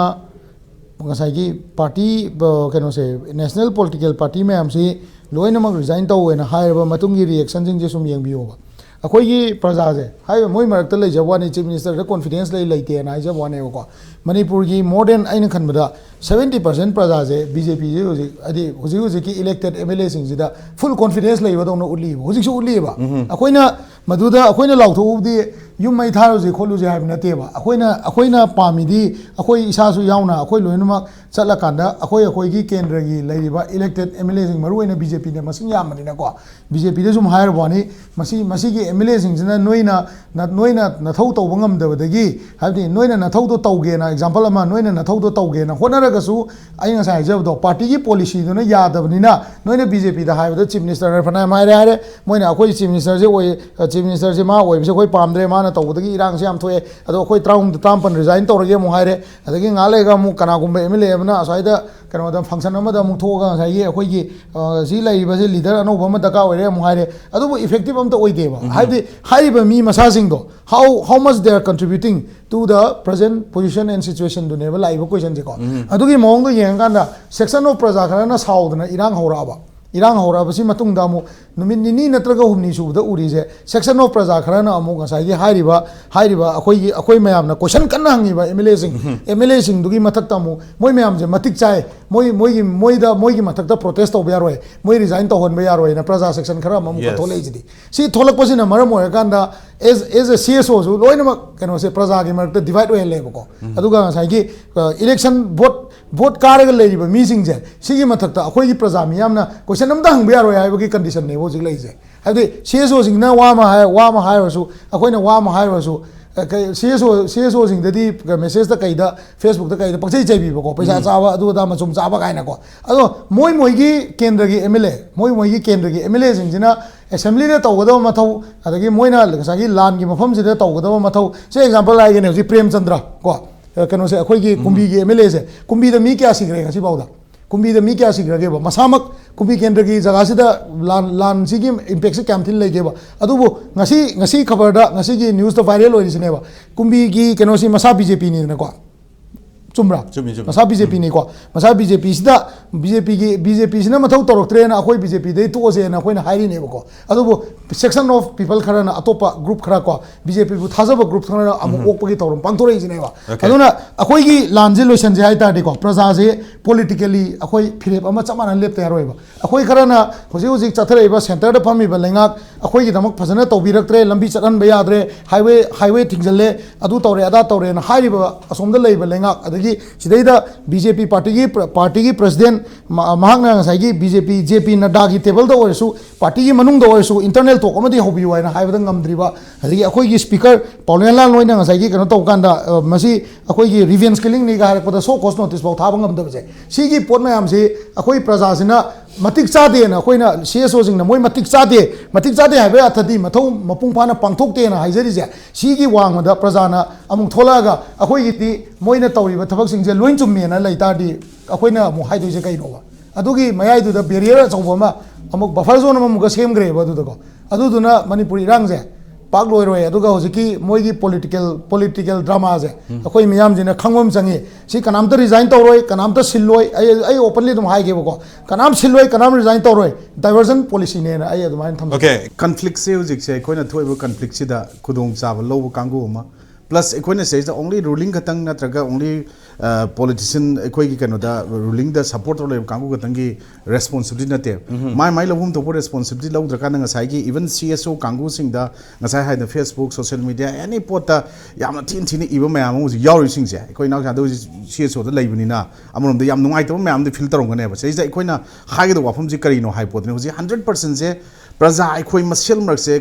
ꯉꯁꯥꯏꯒꯤ ꯄꯥꯔꯇꯤ, ꯑ, ꯀꯩꯅꯣꯁꯦ, ꯅꯦꯁꯅꯦꯜ ꯄꯣꯂꯤꯇꯤꯀꯦꯜ ꯄꯥꯔꯇꯤ ꯃꯌꯥꯝꯁꯤ ꯂꯣꯏꯅꯃꯛ ꯔꯤꯖꯥꯏꯟ ꯇꯧꯋꯦꯅ ꯍꯥꯏꯔꯕ ꯃꯇꯨꯡꯒꯤ ꯔꯤꯌꯦꯛꯁꯟꯁꯤꯡꯁꯦ ꯁꯨꯝ ꯌꯦꯡꯕꯤꯌꯣꯕ꯫ ꯑꯩꯈꯣꯏꯒꯤ ꯄ꯭ꯔꯖꯥꯁꯦ, ꯍꯥꯏꯔꯤꯕ ꯃꯣꯏ ꯃꯔꯛꯇ ꯂꯩꯖꯕ ꯋꯥꯅꯤ, ꯆꯤꯐ ꯃꯤꯅꯤꯁꯇꯔꯗ ꯀꯣꯟꯐꯤꯗꯦꯟꯁ ꯂꯩ ꯂꯩꯇꯦꯅ ꯍꯥꯏꯖꯕ ꯋꯥꯅꯦꯕꯀꯣ꯫ ꯃꯅꯤꯄꯨꯔꯒꯤ more than, ꯑꯩꯅ ꯈꯟꯕꯗ, seventy percent ꯄ꯭ꯔꯖꯥꯁꯦ ꯕꯤ ꯖꯦ ꯄꯤꯁꯦ ꯍꯧꯖꯤꯛ, ꯍꯥꯏꯗꯤ ꯍꯧꯖꯤꯛ ꯍꯧꯖꯤꯛꯀꯤ ꯏꯂꯦꯛꯇꯦꯠ ꯑꯦꯝ ꯑꯦꯜ ꯑꯦꯁꯤꯡꯁꯤꯗ ꯐꯨꯜ ꯀꯣꯟꯐꯤꯗꯦꯟꯁ ꯂꯩꯕꯗꯧꯅ ꯎꯠꯂꯤꯕ, ꯍꯧꯖꯤꯛꯁꯨ ꯎꯠꯂꯤꯕ꯫ ꯑꯩꯈꯣꯏꯅ ꯃꯗꯨꯗ ꯑꯩꯈꯣꯏꯅ ꯂꯥꯎꯊꯣꯛꯎꯕꯗꯤ ꯌꯨꯝ ꯃꯩ ꯊꯥꯔꯨꯁꯤ ꯈꯣꯠꯂꯨꯁꯤ ꯍꯥꯏꯕ ꯅꯠꯇꯦꯕ꯫ ꯑꯩꯈꯣꯏꯅ, ꯑꯩꯈꯣꯏꯅ ꯄꯥꯝꯃꯤꯗꯤ ꯑꯩꯈꯣꯏ ꯏꯁꯥꯁꯨ ꯌꯥꯎꯅ ꯑꯩꯈꯣꯏ ꯂꯣꯏꯅꯃꯛ ꯆꯠꯂꯀꯥꯟꯗ ꯑꯩꯈꯣꯏ ꯑꯩꯈꯣꯏꯒꯤ ꯀꯦꯟꯗ꯭ꯔꯒꯤ ꯂꯩꯔꯤꯕ ꯏꯂꯦꯛꯇꯦꯠ ꯑꯦꯝ ꯑꯦꯜ ꯑꯦꯁꯤꯡ, ꯃꯔꯨꯑꯣꯏꯅ ꯕꯤ ꯖꯦ ꯄꯤꯅ ꯃꯁꯤꯡ ꯌꯥꯝꯕꯅꯤꯅꯀꯣ, ꯕꯤ ꯖꯦ ꯄꯤꯗ ꯁꯨꯝ ꯍꯥꯏꯔꯕ ꯋꯥꯅꯤ, ꯃꯁꯤ, ꯃꯁꯤꯒꯤ ꯑꯦꯝ ꯑꯦꯜ ꯑꯦꯁꯤꯡꯁꯤꯅ ꯅꯣꯏꯅ, ꯅ-, ꯅꯣꯏꯅ ꯅꯊꯧ ꯇꯧꯕ ꯉꯝꯗꯕꯗꯒꯤ, ꯍꯥꯏꯕꯗꯤ ꯅꯣꯏꯅ ꯅꯊꯧꯗꯣ ꯇꯧꯒꯦꯅ, ꯑꯦꯛꯖꯥꯝꯄꯜ ꯑꯃ, ꯅꯣꯏꯅ ꯅꯊꯧꯗꯣ ꯇꯧꯒꯦꯅ ꯍꯣꯠꯅꯔꯒꯁꯨ, ꯑꯩ ꯉꯁꯥꯏ ꯍꯥꯏꯖꯕꯗꯣ, ꯄꯥꯔꯇꯤꯒꯤ ꯄꯣꯂꯤꯁꯤꯗꯨꯅ ꯌꯥꯗꯕꯅꯤꯅ, ꯅꯣꯏꯅ ꯕꯤ ꯖꯦ ꯄꯤꯗ ꯍꯥꯏꯕꯗ ꯆꯤꯐ ꯃꯤꯅꯤꯁꯇꯔꯅ ꯐꯅꯌꯥꯝ ꯍꯥꯏꯔꯦ, ꯍꯥꯏꯔꯦ, ꯃꯣꯏꯅ ꯑꯩꯈꯣꯏ ꯆꯤꯐ ꯃꯤꯅꯤꯁꯇꯔꯁꯦ ꯑꯣꯏ-, ꯆꯤꯐ ꯃꯤꯅꯤꯁꯇꯔꯁꯦ ꯃꯥ ꯑꯣꯏꯕꯁꯦ ꯑꯩꯈꯣꯏ ꯄꯥꯝꯗ꯭ꯔꯦ, ꯃꯥꯅ ꯇꯧꯕꯗꯒꯤ ꯏꯔꯥꯡꯁꯦ ꯌꯥꯝ ꯊꯣꯛꯑꯦ, ꯑꯗꯣ ꯑꯩꯈꯣꯏ ꯇꯔꯥꯍꯨꯝꯗ ꯇꯔꯥꯃꯥꯄꯟ ꯔꯤꯖꯥꯏꯟ ꯇꯧꯔꯒꯦ ꯑꯃꯨꯛ ꯍꯥꯏꯔꯦ꯫ ꯑꯗꯒꯤ ꯉꯥꯏꯍꯥꯛ ꯂꯩꯔꯒ ꯑꯃꯨꯛ ꯀꯅꯥꯒꯨꯝꯕ ꯑꯦꯝ ꯑꯦꯜ ꯑꯦ ꯑꯃꯅ ꯑꯁ꯭ꯋꯥꯏꯗ ꯀꯩꯅꯣꯗ ꯐꯪꯁꯟ ꯑꯃꯗ ꯑꯃꯨꯛ ꯊꯣꯛꯑꯒ ꯉꯁꯥꯏꯒꯤ ꯑꯩꯈꯣꯏꯒꯤ, ꯑ, ꯁꯤ ꯂꯩꯔꯤꯕꯁꯦ ꯂꯤꯗꯔ ꯑꯅꯧꯕ ꯑꯃ ꯗꯔꯀꯥꯔ ꯑꯣꯏꯔꯦ ꯑꯃꯨꯛ ꯍꯥꯏꯔꯦ꯫ ꯑꯗꯨꯕꯨ ꯏꯐꯦꯛꯇꯤꯚ ꯑꯝꯇ ꯑꯣꯏꯗꯦꯕ꯫ ꯍꯥꯏꯕꯗꯤ ꯍꯥꯏꯔꯤꯕ ꯃꯤ ꯃꯁꯥꯁꯤꯡꯗꯣ, how, how much they are contributing to the present position and situationꯗꯨꯅꯦꯕ ꯂꯥꯛꯏꯕ ꯀꯣꯏꯁꯟꯁꯦꯀꯣ꯫ ꯑꯗꯨꯒꯤ ꯃꯑꯣꯡꯗꯣ ꯌꯦꯡꯉꯀꯥꯟꯗ, section of ꯄ꯭ꯔꯖꯥ ꯈꯔꯅ ꯁꯥꯎꯗꯅ ꯏꯔꯥꯡ ꯍꯧꯔꯛꯑꯕ, ꯏꯔꯥꯡ ꯍꯧꯔꯛꯑꯕꯁꯤ ꯃꯇꯨꯡꯗ ꯑꯃꯨꯛ ꯅꯨꯃꯤꯠ ꯅꯤꯅꯤ ꯅꯠꯇ꯭ꯔꯒ ꯍꯨꯝꯅꯤ ꯁꯨꯕꯗ ꯎꯔꯤꯁꯦ, section of ꯄ꯭ꯔꯖꯥ ꯈꯔꯅ ꯑꯃꯨꯛ ꯉꯁꯥꯏꯒꯤ ꯍꯥꯏꯔꯤꯕ, ꯍꯥꯏꯔꯤꯕ ꯑꯩꯈꯣꯏꯒꯤ, ꯑꯩꯈꯣꯏ ꯃꯌꯥꯝꯅ ꯀꯣꯏꯁꯟ ꯀꯟꯅ ꯍꯪꯉꯤꯕ ꯑꯦꯝ ꯑꯦꯜ ꯑꯦꯁꯤꯡ, ꯑꯦꯝ ꯑꯦꯜ ꯑꯦꯁꯤꯡꯗꯨꯒꯤ ꯃꯊꯛꯇ ꯑꯃꯨꯛ ꯃꯣꯏ ꯃꯌꯥꯝꯁꯦ ꯃꯇꯤꯛ ꯆꯥꯏ, ꯃꯣꯏ, ꯃꯣꯏꯒꯤ, ꯃꯣꯏꯗ, ꯃꯣꯏꯒꯤ ꯃꯊꯛꯇ ꯄ꯭ꯔꯣꯇꯦꯁ ꯇꯧꯕ ꯌꯥꯔꯣꯏ, ꯃꯣꯏ ꯔꯤꯖꯥꯏꯟ ꯇꯧꯍꯟꯕ ꯌꯥꯔꯣꯏꯅ ꯄ꯭ꯔꯖꯥ ꯁꯦꯛꯁꯟ ꯈꯔ ꯑꯃ ꯑꯃꯨꯛ ꯊꯣꯛꯂꯛꯏꯁꯤꯗꯤ꯫ ꯁꯤ ꯊꯣꯛꯂꯛꯄꯁꯤꯅ ꯃꯔꯝ ꯑꯣꯏꯔꯀꯥꯟꯗ, as, as a C S Oꯁꯨ ꯂꯣꯏꯅꯃꯛ ꯀꯩꯅꯣꯁꯦ ꯄ꯭ꯔꯖꯥꯒꯤ ꯃꯔꯛꯇ ꯗꯤꯚꯥꯏꯠ ꯑꯣꯏꯍꯜꯂꯦꯕꯀꯣ꯫ ꯑꯗꯨꯒ ꯉꯁꯥꯏꯒꯤ, ꯑ, ꯏꯂꯦꯛꯁꯟ ꯚꯣꯠ, ꯚꯣꯠ ꯀꯥꯔꯒ ꯂꯩꯔꯤꯕ ꯃꯤꯁꯤꯡꯁꯦ, ꯁꯤꯒꯤ ꯃꯊꯛꯇ ꯑꯩꯈꯣꯏꯒꯤ ꯄ꯭ꯔꯖꯥ ꯃꯤꯌꯥꯝꯅ ꯀꯣꯏꯁꯟ ꯑꯝꯇ ꯍꯪꯕ ꯌꯥꯔꯣꯏ ꯍꯥꯏꯕꯒꯤ ꯀꯟꯗꯤꯁꯟꯅꯦꯕ ꯍꯧꯖꯤꯛ ꯂꯩꯔꯤꯁꯦ꯫ ꯍꯥꯏꯕꯗꯤ C S Oꯁꯤꯡꯅ ꯋꯥ ꯑꯃ ꯍꯥꯏ-, ꯋꯥ ꯑꯃ ꯍꯥꯏꯔꯁꯨ, ꯑꯩꯈꯣꯏꯅ ꯋꯥ ꯑꯃ ꯍꯥꯏꯔꯁꯨ, ꯁꯤ ꯑꯦꯁ ꯑꯣ ꯁꯤ ꯑꯦꯁ ꯑꯣꯁꯤꯡꯗꯗꯤ ꯃꯦꯁꯦꯖꯇ ꯀꯩꯗ, ꯐꯦꯁꯕꯨꯛꯇ ꯀꯩꯗ ꯄꯪꯆꯩ ꯆꯩꯕꯤꯕꯀꯣ, ꯄꯩꯁꯥ ꯆꯥꯕ, ꯑꯗꯨ ꯑꯗꯥ ꯃꯆꯨꯝ ꯆꯥꯕ ꯀꯥꯏꯅꯀꯣ꯫ ꯑꯗꯣ ꯃꯣꯏ ꯃꯣꯏꯒꯤ ꯀꯦꯟꯗ꯭ꯔꯒꯤ ꯑꯦꯝ ꯑꯦꯜ ꯑꯦ ꯃꯣꯏ ꯃꯣꯏꯒꯤ ꯀꯦꯟꯗ꯭ꯔꯒꯤ ꯑꯦꯝ ꯑꯦꯜ ꯑꯦꯁꯤꯡꯁꯤꯅ ꯑꯦꯁꯦꯝꯕ꯭ꯂꯤꯗ ꯇꯧꯒꯗꯕ ꯃꯊꯧ, ꯑꯗꯒꯤ ꯃꯣꯏꯅ ꯉꯁꯥꯏꯒꯤ ꯂꯥꯟꯒꯤ ꯃꯐꯝꯁꯤꯗ ꯇꯧꯒꯗꯕ ꯃꯊꯧ, ꯁꯤ ꯑꯦꯛꯖꯥꯝꯄꯜ ꯍꯥꯏꯒꯅꯤ, ꯍꯧꯖꯤꯛ ꯄ꯭ꯔꯦꯝꯆꯟꯗ꯭ꯔ ꯀꯣ, ꯀꯩꯅꯣꯁꯦ, ꯑꯩꯈꯣꯏꯒꯤ ꯀꯨꯝꯕꯤꯒꯤ ꯑꯦꯝ ꯑꯦꯜ ꯑꯦꯁꯦ, ꯀꯨꯝꯕꯤꯗ ꯃꯤ ꯀꯌꯥ ꯁꯤꯈ꯭ꯔꯦ ꯉꯁꯤꯐꯥꯎꯗ? ꯀꯨꯝꯕꯤꯗ ꯃꯤ ꯀꯌꯥ ꯁꯤꯈ꯭ꯔꯒꯦꯕ? ꯃꯁꯥꯃꯛ ꯀꯨꯝꯕꯤ ꯀꯦꯟꯗ꯭ꯔꯒꯤ ꯖꯒꯥꯁꯤꯗ ꯂꯥꯟ, ꯂꯥꯟꯁꯤꯒꯤ ꯏꯝꯄꯦꯛꯁꯦ ꯀꯌꯥꯝ ꯊꯤꯅ ꯂꯩꯒꯦꯕ? ꯑꯗꯨꯕꯨ ꯉꯁꯤ, ꯉꯁꯤ ꯈꯕꯔꯗ, ꯉꯁꯤꯒꯤ ꯅ꯭ꯌꯨꯁꯇ ꯚꯥꯏꯔꯦꯜ ꯑꯣꯏꯔꯤꯁꯤꯅꯦꯕ, ꯀꯨꯝꯕꯤꯒꯤ ꯀꯩꯅꯣꯁꯤ ꯃꯁꯥ ꯕꯤ ꯖꯦ ꯄꯤꯅꯤꯗꯅꯀꯣ꯫ ꯆꯨꯝꯕ꯭ꯔꯥ? ꯆꯨꯝꯃꯤ, ꯆꯨꯝꯃꯤ꯫ ꯃꯁꯥ ꯕꯤ ꯖꯦ ꯄꯤꯅꯤꯀꯣ꯫ ꯃꯁꯥ ꯕꯤ ꯖꯦ ꯄꯤꯁꯤꯗ, ꯕꯤ ꯖꯦ ꯄꯤꯒꯤ, ꯕꯤ ꯖꯦ ꯄꯤꯁꯤꯅ ꯃꯊꯧ ꯇꯧꯔꯛꯇ꯭ꯔꯦꯅ ꯑꯩꯈꯣꯏ ꯕꯤ ꯖꯦ ꯄꯤꯗꯩ ꯇꯣꯛꯑꯁꯦꯅ ꯑꯩꯈꯣꯏꯅ ꯍꯥꯏꯔꯤꯅꯦꯕꯀꯣ꯫ ꯑꯗꯨꯕꯨ section of people ꯈꯔꯅ, ꯑꯇꯣꯞꯄ ꯒ꯭ꯔꯨꯞ ꯈꯔ ꯀꯣ, ꯕꯤ ꯖꯦ ꯄꯤꯕꯨ ꯊꯥꯖꯕ ꯒ꯭ꯔꯨꯞ ꯈꯔꯅ ꯑꯃꯨꯛ ꯑꯣꯛꯄꯒꯤ ꯊꯧꯔꯝ ꯄꯥꯡꯊꯣꯔꯛꯏꯁꯤꯅꯦꯕ꯫ Okay. ꯑꯗꯨꯅ ꯑꯩꯈꯣꯏꯒꯤ ꯂꯥꯟꯁꯦ ꯂꯣꯏꯁꯟꯁꯦ ꯍꯥꯏ ꯇꯥꯔꯗꯤꯀꯣ, ꯄ꯭ꯔꯖꯥꯁꯦ ꯄꯣꯂꯤꯇꯤꯀꯦꯂꯤ ꯑꯩꯈꯣꯏ ꯐꯤꯔꯦꯞ ꯑꯃ ꯆꯞ ꯃꯥꯟꯅꯅ ꯂꯦꯞꯇ ꯌꯥꯔꯣꯏꯕ꯫ ꯑꯩꯈꯣꯏ ꯈꯔꯅ ꯍꯧꯖꯤꯛ ꯍꯧꯖꯤꯛ ꯆꯠꯊꯔꯛꯏꯕ ꯁꯦꯟꯇꯔꯗ ꯐꯝꯃꯤꯕ ꯂꯩꯉꯥꯛ ꯑꯩꯈꯣꯏꯒꯤꯗꯃꯛ ꯐꯖꯅ ꯇꯧꯕꯤꯔꯛꯇ꯭ꯔꯦ, ꯂꯝꯕꯤ ꯆꯠꯍꯟꯕ ꯌꯥꯗ꯭ꯔꯦ, ꯍꯥꯏꯋꯦ, ꯍꯥꯏꯋꯦ ꯊꯤꯡꯖꯤꯜꯂꯦ, ꯑꯗꯨ ꯇꯧꯔꯦ, ꯑꯗꯥ ꯇꯧꯔꯦꯅ ꯍꯥꯏꯔꯤꯕ ꯑꯁꯣꯝꯗ ꯂꯩꯕ ꯂꯩꯉꯥꯛ, ꯑꯗꯒꯤ ꯁꯤꯗꯩꯗ ꯕꯤ ꯖꯦ ꯄꯤ ꯄꯥꯔꯇꯤꯒꯤ ꯄ꯭ꯔ-, ꯄꯥꯔꯇꯤꯒꯤ ꯄ꯭ꯔꯁꯤꯗꯦꯟ ꯃ-, ꯃꯍꯥꯛꯅ ꯉꯁꯥꯏꯒꯤ ꯕꯤ ꯖꯦ ꯄꯤ, ꯖꯦ ꯄꯤ ꯅꯗ꯭ꯗꯥꯒꯤ ꯇꯦꯕꯜꯗ ꯑꯣꯏꯔꯁꯨ, ꯄꯥꯔꯇꯤꯒꯤ ꯃꯅꯨꯡꯗ ꯑꯣꯏꯔꯁꯨ internal talk ꯑꯃꯗꯤ ꯍꯧꯕꯤꯌꯨ ꯍꯥꯏꯅ ꯍꯥꯏꯕꯗ ꯉꯝꯗ꯭ꯔꯤꯕ, ꯑꯗꯒꯤ ꯑꯩꯈꯣꯏꯒꯤ ꯁ꯭ꯄꯤꯀꯔ ꯄꯥꯎꯂꯦꯟꯂꯥꯜ ꯍꯣꯏꯅ ꯉꯁꯥꯏꯒꯤ ꯀꯩꯅꯣ ꯇꯧꯕ ꯀꯥꯟꯗ, ꯑ, ꯃꯁꯤ ꯑꯩꯈꯣꯏꯒꯤ revenge killingꯅꯤꯒ ꯍꯥꯏꯔꯛꯄꯗ show cause notice ꯐꯥꯎ ꯊꯥꯕ ꯉꯝꯗꯕꯁꯦ, ꯁꯤꯒꯤ ꯄꯣꯠ ꯃꯌꯥꯝꯁꯤ ꯑꯩꯈꯣꯏ ꯄ꯭ꯔꯖꯥꯁꯤꯅ ꯃꯇꯤꯛ ꯆꯥꯗꯦꯅ, ꯑꯩꯈꯣꯏꯅ ꯁꯤ ꯑꯦꯁ ꯑꯣꯁꯤꯡꯅ ꯃꯣꯏ ꯃꯇꯤꯛ ꯆꯥꯗꯦ, ꯃꯇꯤꯛ ꯆꯥꯗꯦ ꯍꯥꯏꯕꯒꯤ ꯑꯔꯊꯗꯤ ꯃꯊꯧ ꯃꯄꯨꯡ ꯐꯥꯅ ꯄꯥꯡꯊꯣꯛꯇꯦꯅ ꯍꯥꯏꯖꯔꯤꯁꯦ, ꯁꯤꯒꯤ ꯋꯥꯡꯃꯗ ꯄ꯭ꯔꯖꯥꯅ ꯑꯃꯨꯛ ꯊꯣꯛꯂꯛꯑꯒ ꯑꯩꯈꯣꯏꯒꯤꯗꯤ ꯃꯣꯏꯅ ꯇꯧꯔꯤꯕ ꯊꯕꯛꯁꯤꯡꯁꯦ ꯂꯣꯏ ꯆꯨꯝꯃꯦꯅ ꯂꯩ ꯇꯥꯔꯗꯤ ꯑꯩꯈꯣꯏꯅ ꯑꯃꯨꯛ ꯍꯥꯏꯗꯣꯏꯁꯦ ꯀꯩꯅꯣꯕ? ꯑꯗꯨꯒꯤ ꯃꯌꯥꯏꯗꯨꯗ barrier ꯑꯆꯧꯕ ꯑꯃ, ꯑꯃꯨꯛ buffer zone ꯑꯃꯃꯨꯛꯀ ꯁꯦꯝꯈ꯭ꯔꯦꯕ ꯑꯗꯨꯗꯀꯣ꯫ ꯑꯗꯨꯗꯨꯅ ꯃꯅꯤꯄꯨꯔ ꯏꯔꯥꯡꯁꯦ ꯄꯥꯛ ꯂꯣꯏꯔꯣꯏ꯫ ꯑꯗꯨꯒ ꯍꯧꯖꯤꯛꯀꯤ ꯃꯣꯏꯒꯤ political, political dramaꯁꯦ ꯑꯩꯈꯣꯏ ꯃꯤꯌꯥꯝꯁꯤꯅ ꯈꯪꯕ ꯑꯃ ꯆꯪꯉꯤ꯫ ꯁꯤ ꯀꯅꯥꯝꯇ resign ꯇꯧꯔꯣꯏ, ꯀꯅꯥꯝꯇ ꯁꯤꯜꯂꯣꯏ꯫ ꯑꯩ, ꯑꯩ openly ꯑꯗꯨꯝ ꯍꯥꯏꯒꯦꯕꯀꯣ, ꯀꯅꯥꯝ ꯁꯤꯜꯂꯣꯏ, ꯀꯅꯥꯝ resign ꯇꯧꯔꯣꯏ, diversion policyꯅꯦꯅ ꯑꯩ ꯑꯗꯨꯃꯥꯏꯅ ꯊꯝꯖꯒꯦ꯫ Okay, conflictꯁꯦ ꯍꯧꯖꯤꯛꯁꯦ ꯑꯩꯈꯣꯏꯅ ꯊꯣꯛꯏꯕ conflictꯁꯤꯗ ꯈꯨꯗꯣꯡꯆꯥꯕ ꯂꯧꯕ ꯀꯥꯡꯕꯨ ꯑꯃ, plus ꯑꯩꯈꯣꯏꯅ ꯁꯤꯗꯩꯁꯤꯗ only ruling ꯈꯛꯇꯪ ꯅꯠꯇ꯭ꯔꯒ only politician, ꯑꯩꯈꯣꯏꯒꯤ ꯀꯩꯅꯣꯗ rulingꯗ support ꯇꯧꯔ ꯂꯩꯕ ꯀꯥꯡꯕꯨ ꯈꯛꯇꯪꯒꯤ responsibility ꯅꯠꯇꯦ꯫ ꯃꯥꯏ ꯃꯥꯏ ꯂꯧꯐꯝ ꯊꯣꯛꯄ responsibility ꯂꯧꯗ꯭ꯔꯀꯥꯟꯗ ꯉꯁꯥꯏꯒꯤ even C S O ꯀꯥꯡꯕꯨꯁꯤꯡꯗ ꯉꯁꯥꯏ ꯍꯥꯏꯗꯅ Facebook, social media, any ꯄꯣꯠꯇ ꯌꯥꯝꯅ ꯊꯤꯅ ꯊꯤꯅ ꯏꯕ ꯃꯌꯥꯝ ꯑꯃ ꯍꯧꯖꯤꯛ ꯌꯥꯎꯔꯤꯕꯁꯤꯡꯁꯦ, ꯑꯩꯈꯣꯏ ꯏꯅꯥꯎꯁꯥꯗ ꯍꯧꯖꯤꯛ C S Oꯗ ꯂꯩꯕꯅꯤꯅ ꯑꯃꯔꯣꯝꯗ ꯌꯥꯝ ꯅꯨꯡꯉꯥꯏꯇꯕ ꯃꯌꯥꯝꯗꯤ feel ꯇꯧꯔꯝꯒꯅꯦꯕ꯫ ꯁꯤꯗꯩꯁꯤꯗ ꯑꯩꯈꯣꯏꯅ ꯍꯥꯏꯒꯗꯕ ꯋꯥꯐꯝꯁꯤ ꯀꯔꯤꯅꯣ ꯍꯥꯏꯕ ꯄꯣꯠꯇꯨꯅꯤ꯫ ꯍꯧꯖꯤꯛ hundred percentꯁꯦ ꯄ꯭ꯔꯖꯥ ꯑꯩꯈꯣꯏ ꯃꯁꯦꯜ ꯃꯔꯛꯁꯦ,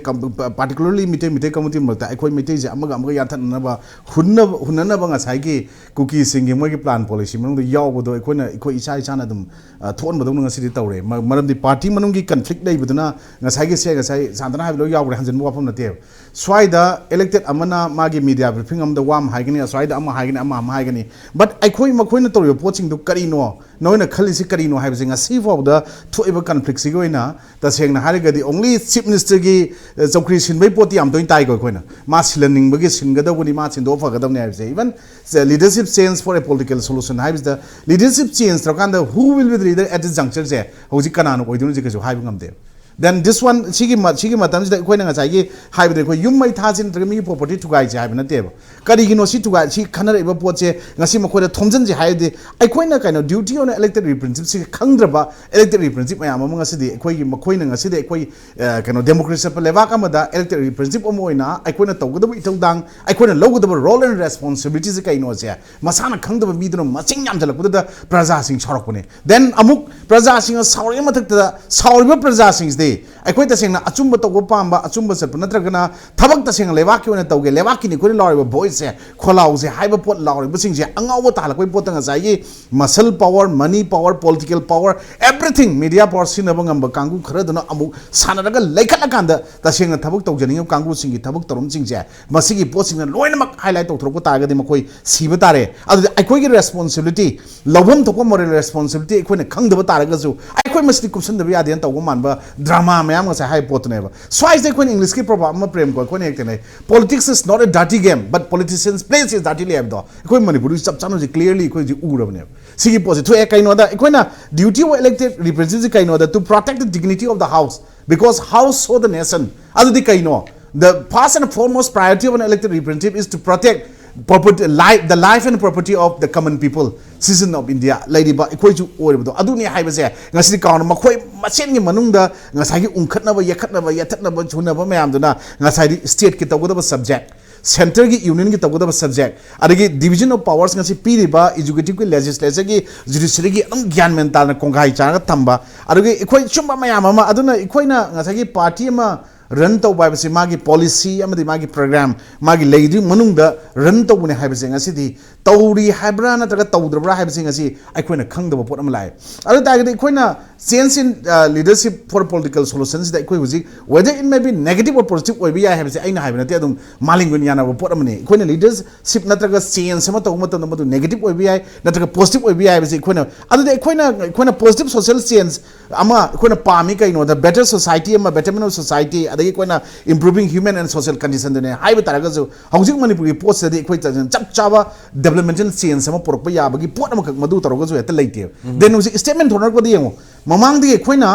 particularly ꯃꯤꯇꯩ, ꯃꯤꯇꯩ community ꯃꯔꯛꯇ ꯑꯩꯈꯣꯏ ꯃꯩꯇꯩꯁꯦ ꯑꯃꯒ ꯑꯃꯒ ꯌꯥꯟꯊꯠꯅꯅꯕ ꯍꯨꯟꯅꯕ, ꯍꯨꯟꯅꯅꯕ ꯉꯁꯥꯏꯒꯤ ꯀꯨꯀꯤꯁꯤꯡꯒꯤ ꯃꯣꯏꯒꯤ plan policy ꯃꯅꯨꯡꯗ ꯌꯥꯎꯕꯗꯣ ꯑꯩꯈꯣꯏꯅ, ꯑꯩꯈꯣꯏ ꯏꯁꯥ ꯏꯁꯥꯅ ꯑꯗꯨꯝ, ꯑ, ꯊꯣꯛꯍꯟꯕꯗꯧꯅ ꯉꯁꯤꯗꯤ ꯇꯧꯔꯦ꯫ ꯃ-, ꯃꯔꯝꯗꯤ party ꯃꯅꯨꯡꯒꯤ conflict ꯂꯩꯕꯗꯨꯅ ꯉꯁꯥꯏꯒꯤ ꯁꯦ, ꯉꯁꯥꯏ ꯁꯥꯟꯇꯅ ꯍꯥꯏꯕ ꯂꯣꯏ ꯌꯥꯎꯈ꯭ꯔꯦ, ꯍꯟꯖꯤꯟꯕ ꯋꯥꯐꯝ ꯅꯠꯇꯦꯕ꯫ ꯁ꯭ꯋꯥꯏꯗ elected ꯑꯃꯅ ꯃꯥꯒꯤ media briefing ꯑꯃꯗ ꯋꯥ ꯑꯃ ꯍꯥꯏꯒꯅꯤ, ꯑꯁ꯭ꯋꯥꯏꯗ ꯑꯃ ꯍꯥꯏꯒꯅꯤ, ꯑꯃ, ꯑꯃ ꯍꯥꯏꯒꯅꯤ꯫ But ꯑꯩꯈꯣꯏ, ꯃꯈꯣꯏꯅ ꯇꯧꯔꯤꯕ ꯄꯣꯠꯁꯤꯡꯗꯨ ꯀꯔꯤꯅꯣ? ꯅꯣꯏꯅ ꯈꯜꯂꯤꯁꯤ ꯀꯔꯤꯅꯣ ꯍꯥꯏꯕꯁꯦ ꯉꯁꯤ ꯐꯥꯎꯕꯗ ꯊꯣꯛꯏꯕ conflict ꯁꯤꯒꯤ ꯑꯣꯏꯅ ꯇꯁꯦꯡꯅ ꯍꯥꯏꯔꯒꯗꯤ only Chief Minister ꯒꯤ, ꯑ, ꯆꯧꯀ꯭ꯔꯤ ꯁꯤꯟꯕꯒꯤ ꯄꯣꯠꯇꯤ ꯌꯥꯝ ꯇꯣꯏꯅ ꯇꯥꯏꯀꯣ ꯑꯩꯈꯣꯏꯅ꯫ ꯃꯥ ꯁꯤꯜꯍꯟꯅꯤꯡꯕꯒꯤ ꯁꯤꯟꯒꯗꯧꯕꯅꯤ, ꯃꯥ ꯁꯤꯟꯗꯣꯛꯑ ꯐꯒꯗꯕꯅꯤ ꯍꯥꯏꯕꯁꯦ꯫ Even leadership change for a political solution ꯍꯥꯏꯕꯁꯤꯗ leadership change ꯇꯧꯔꯀꯥꯟꯗ who will be the leader at this juncture ꯁꯦ ꯍꯧꯖꯤꯛ ꯀꯅꯥꯅ ꯑꯣꯏꯗꯣꯏꯅꯣ ꯍꯧꯖꯤꯛ ꯀꯩꯁꯨ ꯍꯥꯏꯕ ꯉꯝꯗꯦ꯫ Then this one, ꯁꯤꯒꯤ ꯃ-, ꯁꯤꯒꯤ ꯃꯇꯝꯁꯤꯗ ꯑꯩꯈꯣꯏꯅ ꯉꯁꯥꯏꯒꯤ ꯍꯥꯏꯕꯗ ꯑꯩꯈꯣꯏ ꯌꯨꯝ ꯃꯩ ꯊꯥꯁꯤ ꯅꯠꯇ꯭ꯔꯒ ꯃꯤꯒꯤ property ꯊꯨꯒꯥꯏꯁꯤ ꯍꯥꯏꯕ ꯅꯠꯇꯦꯕ꯫ ꯀꯔꯤꯒꯤꯅꯣ ꯁꯤ ꯊꯨꯒꯥꯏ, ꯁꯤ ꯈꯟꯅꯔꯛꯏꯕ ꯄꯣꯠꯁꯦ ꯉꯁꯤ ꯃꯈꯣꯏꯗ ꯊꯣꯝꯖꯤꯟꯁꯤ ꯍꯥꯏꯔꯗꯤ ꯑꯩꯈꯣꯏꯅ ꯀꯩꯅꯣ duty on elected representative ꯁꯤ ꯈꯪꯗ꯭ꯔꯕ elected representative ꯃꯌꯥꯝ ꯑꯃ ꯉꯁꯤꯗꯤ ꯑꯩꯈꯣꯏꯒꯤ, ꯃꯈꯣꯏꯅ ꯉꯁꯤꯗꯤ ꯑꯩꯈꯣꯏ, ꯑ, ꯀꯩꯅꯣ democracy ꯆꯠꯄ ꯂꯩꯕꯥꯛ ꯑꯃꯗ elected representative ꯑꯃ ꯑꯣꯏꯅ ꯑꯩꯈꯣꯏꯅ ꯇꯧꯒꯗꯕ ꯏꯊꯧꯗꯥꯡ, ꯑꯩꯈꯣꯏꯅ ꯂꯧꯒꯗꯕ role and responsibility ꯁꯤ ꯀꯩꯅꯣꯁꯦ ꯃꯁꯥꯅ ꯈꯪꯗꯕ ꯃꯤꯗꯨꯅ ꯃꯁꯤꯡ ꯌꯥꯝꯁꯤꯜꯂꯛꯄꯗꯨꯗ ꯄ꯭ꯔꯖꯥꯁꯤꯡ ꯁꯥꯎꯔꯛꯄꯅꯦ꯫ Then ꯑꯃꯨꯛ ꯄ꯭ꯔꯖꯥꯁꯤꯡꯅ ꯁꯥꯎꯔꯛꯏ ꯃꯊꯛꯇ ꯁꯥꯎꯔꯤꯕ ꯄ꯭ꯔꯖꯥꯁꯤꯡꯁꯤꯗꯤ ꯑꯩꯈꯣꯏ ꯇꯁꯦꯡꯅ ꯑꯆꯨꯝꯕ ꯇꯧꯕ ꯄꯥꯝꯕ, ꯑꯆꯨꯝꯕ ꯆꯠꯄ ꯅꯠꯇ꯭ꯔꯒꯅ ꯊꯕꯛ ꯇꯁꯦꯡꯅ ꯂꯩꯕꯥꯛꯀꯤ ꯑꯣꯏꯅ ꯇꯧꯒꯦ, ꯂꯩꯕꯥꯛꯀꯤꯅꯤ ꯑꯩꯈꯣꯏꯅ ꯂꯥꯎꯔꯤꯕ voice ꯁꯦ, ꯈꯣꯜꯂꯥꯎꯁꯦ ꯍꯥꯏꯕ ꯄꯣꯠ ꯂꯥꯎꯔꯤꯕꯁꯤꯡꯁꯦ ꯑꯉꯥꯎꯕ ꯇꯥꯍꯜꯂꯛꯄꯒꯤ ꯄꯣꯠꯇ ꯉꯁꯥꯏꯒꯤ muscle power, money power, political power, everything, media power ꯁꯤꯖꯤꯟꯅꯕ ꯉꯝꯕ ꯀꯥꯡꯕꯨ ꯈꯔꯗꯨꯅ ꯑꯃꯨꯛ ꯁꯥꯟꯅꯔꯒ ꯂꯩꯈꯠꯂꯀꯥꯟꯗ ꯇꯁꯦꯡꯅ ꯊꯕꯛ ꯇꯧꯖꯅꯤꯡꯉꯤꯕ ꯀꯥꯡꯕꯨꯁꯤꯡꯒꯤ ꯊꯕꯛ ꯊꯧꯔꯝꯁꯤꯡꯁꯦ ꯃꯁꯤꯒꯤ ꯄꯣꯠꯁꯤꯡꯅ ꯂꯣꯏꯅꯃꯛ highlight ꯇꯧꯊꯣꯔꯛꯄ ꯇꯥꯔꯒꯗꯤ ꯃꯈꯣꯏ ꯁꯤꯕ ꯇꯥꯔꯦ꯫ ꯑꯗꯨꯗꯤ ꯑꯩꯈꯣꯏꯒꯤ responsibility, ꯂꯧꯐꯝ ꯊꯣꯛꯄ moral responsibility ꯑꯩꯈꯣꯏꯅ ꯈꯪꯗꯕ ꯇꯥꯔꯒꯁꯨ ꯑꯩꯈꯣꯏ ꯃꯁꯤꯗꯤ ꯀꯨꯞꯁꯟꯗꯕ ꯌꯥꯗꯦꯅ ꯇꯧꯕ ꯃꯥꯟꯕ drama ꯃꯌꯥꯝ ꯉꯁꯥꯏ ꯍꯥꯏꯕ ꯄꯣꯠꯇꯨꯅꯦꯕ꯫ ꯁ꯭ꯋꯥꯏꯁꯤꯗ ꯑꯩꯈꯣꯏꯅ English ꯀꯤ proverb ꯑꯃ ꯄ꯭ꯔꯦꯝ ꯀꯣ ꯑꯩꯈꯣꯏꯅ ꯍꯦꯛ ꯊꯦꯡꯅꯩ, "Politics is not a dirty game, but politicians play it dirtily" ꯍꯥꯏꯕꯗꯣ ꯑꯩꯈꯣꯏ ꯃꯅꯤꯄꯨꯔꯗꯁꯨ ꯆꯞ ꯆꯥꯅ ꯍꯧꯖꯤꯛ clearly ꯑꯩꯈꯣꯏ ꯍꯧꯖꯤꯛ ꯎꯔꯕꯅꯦꯕ꯫ ꯁꯤꯒꯤ ꯄꯣꯠꯁꯦ ꯊꯣꯛꯑꯦ꯫ ꯀꯩꯅꯣꯗ ꯑꯩꯈꯣꯏꯅ duty of elected representative ꯁꯤ ꯀꯩꯅꯣꯗ, to protect the dignity of the house, because house show the nation. ꯑꯗꯨꯗꯤ ꯀꯩꯅꯣ? The first and foremost priority of an elected representative is to protect property, life, the life and property of the common people, citizen of India, ꯂꯩꯔꯤꯕ ꯑꯩꯈꯣꯏꯁꯨ ꯑꯣꯏꯔꯤꯕꯗꯣ ꯑꯗꯨꯅꯤ ꯍꯥꯏꯕꯁꯦ ꯉꯁꯤꯗꯤ ꯀꯥꯎꯅ ꯃꯈꯣꯏ ꯃꯁꯦꯟꯒꯤ ꯃꯅꯨꯡꯗ ꯉꯁꯥꯏꯒꯤ ꯎꯪꯈꯠꯅꯕ, ꯌꯦꯛꯈꯠꯅꯕ, ꯌꯦꯠꯊꯠꯅꯕ, ꯁꯨꯅꯕ ꯃꯌꯥꯝꯗꯨꯅ ꯉꯁꯥꯏꯗꯤ state ꯀꯤ ꯇꯧꯒꯗꯕ subject, centreꯒꯤ unionꯒꯤ ꯇꯧꯒꯗꯕ subject, ꯑꯗꯒꯤ division of powers ꯉꯁꯤ ꯄꯤꯔꯤꯕ executiveꯒꯤ, legislatureꯒꯤ, judiciaryꯒꯤ ꯑꯗꯨꯝ ꯒ꯭ꯌꯥꯟ ꯃꯦꯟ ꯇꯥꯗꯅ ꯀꯣꯡꯒꯥꯏ ꯆꯥꯔꯒ ꯊꯝꯕ, ꯑꯗꯒꯤ ꯑꯩꯈꯣꯏ ꯁꯨꯝꯕ ꯃꯌꯥꯝ ꯑꯃ꯫ ꯑꯗꯨꯅ ꯑꯩꯈꯣꯏꯅ ꯉꯁꯥꯏꯒꯤ party ꯑꯃ run ꯇꯧꯕ ꯍꯥꯏꯕꯁꯤ ꯃꯥꯒꯤ policy ꯑꯃꯗꯤ ꯃꯥꯒꯤ program, ꯃꯥꯒꯤ ꯂꯩꯔꯤꯗꯨꯒꯤ ꯃꯅꯨꯡꯗ run ꯇꯧꯕꯅꯦ ꯍꯥꯏꯕꯁꯦ ꯉꯁꯤꯗꯤ ꯇꯧꯔꯤ ꯍꯥꯏꯕ꯭ꯔꯥ ꯅꯠꯇ꯭ꯔꯒ ꯇꯧꯗ꯭ꯔꯕ꯭ꯔꯥ ꯍꯥꯏꯕꯁꯤ ꯉꯁꯤ ꯑꯩꯈꯣꯏꯅ ꯈꯪꯗꯕ ꯄꯣꯠ ꯑꯃ ꯂꯥꯛꯑꯦ꯫ ꯑꯗꯨ ꯇꯥꯔꯒꯗꯤ ꯑꯩꯈꯣꯏꯅ change in, uh, leadership for political solutionꯁꯤꯗ ꯑꯩꯈꯣꯏ ꯍꯧꯖꯤꯛ, whether it may be negative or positive ꯑꯣꯏꯕ ꯌꯥꯏ ꯍꯥꯏꯕꯁꯦ ꯑꯩꯅ ꯍꯥꯏꯕ ꯅꯠꯇꯦ, ꯑꯗꯨꯝ ꯃꯥꯂꯦꯝꯒꯤ ꯑꯣꯏꯅ ꯌꯥꯅꯕ ꯄꯣꯠ ꯑꯃꯅꯤ꯫ ꯑꯩꯈꯣꯏꯅ leadership ꯅꯠꯇ꯭ꯔꯒ change ꯑꯃ ꯇꯧꯕ ꯃꯇꯝꯗ ꯃꯗꯨ negative ꯑꯣꯏꯕ ꯌꯥꯏ ꯅꯠꯇ꯭ꯔꯒ positive ꯑꯣꯏꯕ ꯌꯥꯏ ꯍꯥꯏꯕꯁꯦ ꯑꯩꯈꯣꯏꯅ, ꯑꯗꯨꯗꯤ ꯑꯩꯈꯣꯏꯅ, ꯑꯩꯈꯣꯏꯅ positive social change ꯑꯃ ꯑꯩꯈꯣꯏꯅ ꯄꯥꯝꯃꯤ ꯀꯩꯅꯣꯗ, better society ꯑꯃ, betterment of society, ꯑꯗꯒꯤ ꯑꯩꯈꯣꯏꯅ improving human and social conditionꯗꯨꯅꯦ ꯍꯥꯏꯕ ꯇꯥꯔꯒꯁꯨ, ꯍꯧꯖꯤꯛ ꯃꯅꯤꯄꯨꯔꯒꯤ ꯄꯣꯠꯁꯤꯗꯗꯤ ꯑꯩꯈꯣꯏ ꯆꯞ ꯆꯥꯕ developmental change ꯑꯃ ꯄꯨꯔꯛꯄ ꯌꯥꯕꯒꯤ ꯄꯣꯠ ꯑꯃꯈꯛ ꯃꯗꯨ ꯇꯧꯔꯒꯁꯨ ꯍꯦꯛꯇ ꯂꯩꯇꯦꯕ꯫ Then ꯍꯧꯖꯤꯛ statement ꯊꯣꯛꯅꯔꯛꯄꯗ ꯌꯦꯡꯉꯣ, ꯃꯃꯥꯡꯗꯒꯤ ꯑꯩꯈꯣꯏꯅ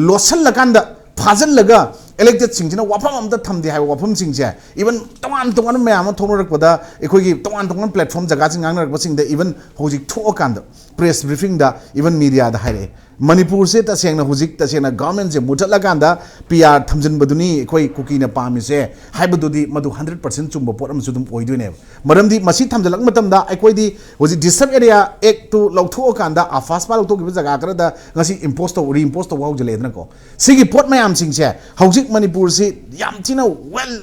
ꯂꯣꯠꯁꯤꯜꯂꯀꯥꯟꯗ ꯐꯥꯖꯤꯜꯂꯒ electedꯁꯤꯡꯁꯤꯅ ꯋꯥꯐꯝ ꯑꯝꯇ ꯊꯝꯗꯦ ꯍꯥꯏꯕ ꯋꯥꯐꯝꯁꯤꯡꯁꯦ, even ꯇꯣꯉꯥꯟ ꯇꯣꯉꯥꯟꯕ ꯃꯌꯥꯝ ꯑꯃ ꯊꯣꯛꯅꯔꯛꯄꯗ, ꯑꯩꯈꯣꯏꯒꯤ ꯇꯣꯉꯥꯟ ꯇꯣꯉꯥꯟꯕ platform ꯖꯒꯥꯁꯤꯡ ꯉꯥꯡꯅꯔꯛꯄꯁꯤꯡꯗ, even ꯍꯧꯖꯤꯛ ꯊꯣꯛꯑꯀꯥꯟꯗ press briefingꯗ even mediaꯗ ꯍꯥꯏꯔꯛꯑꯦ, ꯃꯅꯤꯄꯨꯔꯁꯦ ꯇꯁꯦꯡꯅ ꯍꯧꯖꯤꯛ ꯇꯁꯦꯡꯅ governmentꯁꯦ ꯃꯨꯠꯊꯠꯂꯀꯥꯟꯗ P R ꯊꯝꯖꯤꯟꯕꯗꯨꯅꯤ ꯑꯩꯈꯣꯏ ꯀꯨꯀꯤꯅ ꯄꯥꯝꯃꯤꯁꯦ ꯍꯥꯏꯕꯗꯨꯗꯤ ꯃꯗꯨ hundred percent ꯆꯨꯝꯕ ꯄꯣꯠ ꯑꯃꯁꯨ ꯑꯗꯨꯝ ꯑꯣꯏꯗꯣꯏꯅꯦꯕ꯫ ꯃꯔꯝꯗꯤ ꯃꯁꯤ ꯊꯝꯖꯤꯜꯂꯛꯄ ꯃꯇꯝꯗ ꯑꯩꯈꯣꯏꯗꯤ ꯍꯧꯖꯤꯛ Disturbed Area Actꯇꯨ ꯂꯧꯊꯣꯛꯑꯀꯥꯟꯗ, AFASPA ꯂꯧꯊꯣꯛꯈꯤꯕ ꯖꯒꯥ ꯈꯔꯗ ꯉꯁꯤ impose ꯇꯧ, re-impose ꯇꯧꯕ ꯍꯧꯖꯤꯜꯂꯛꯑꯦꯗꯅꯀꯣ꯫ ꯁꯤꯒꯤ ꯄꯣꯠ ꯃꯌꯥꯝꯁꯤꯡꯁꯦ ꯍꯧꯖꯤꯛ ꯃꯅꯤꯄꯨꯔꯁꯤ ꯌꯥꯝ ꯊꯤꯅ well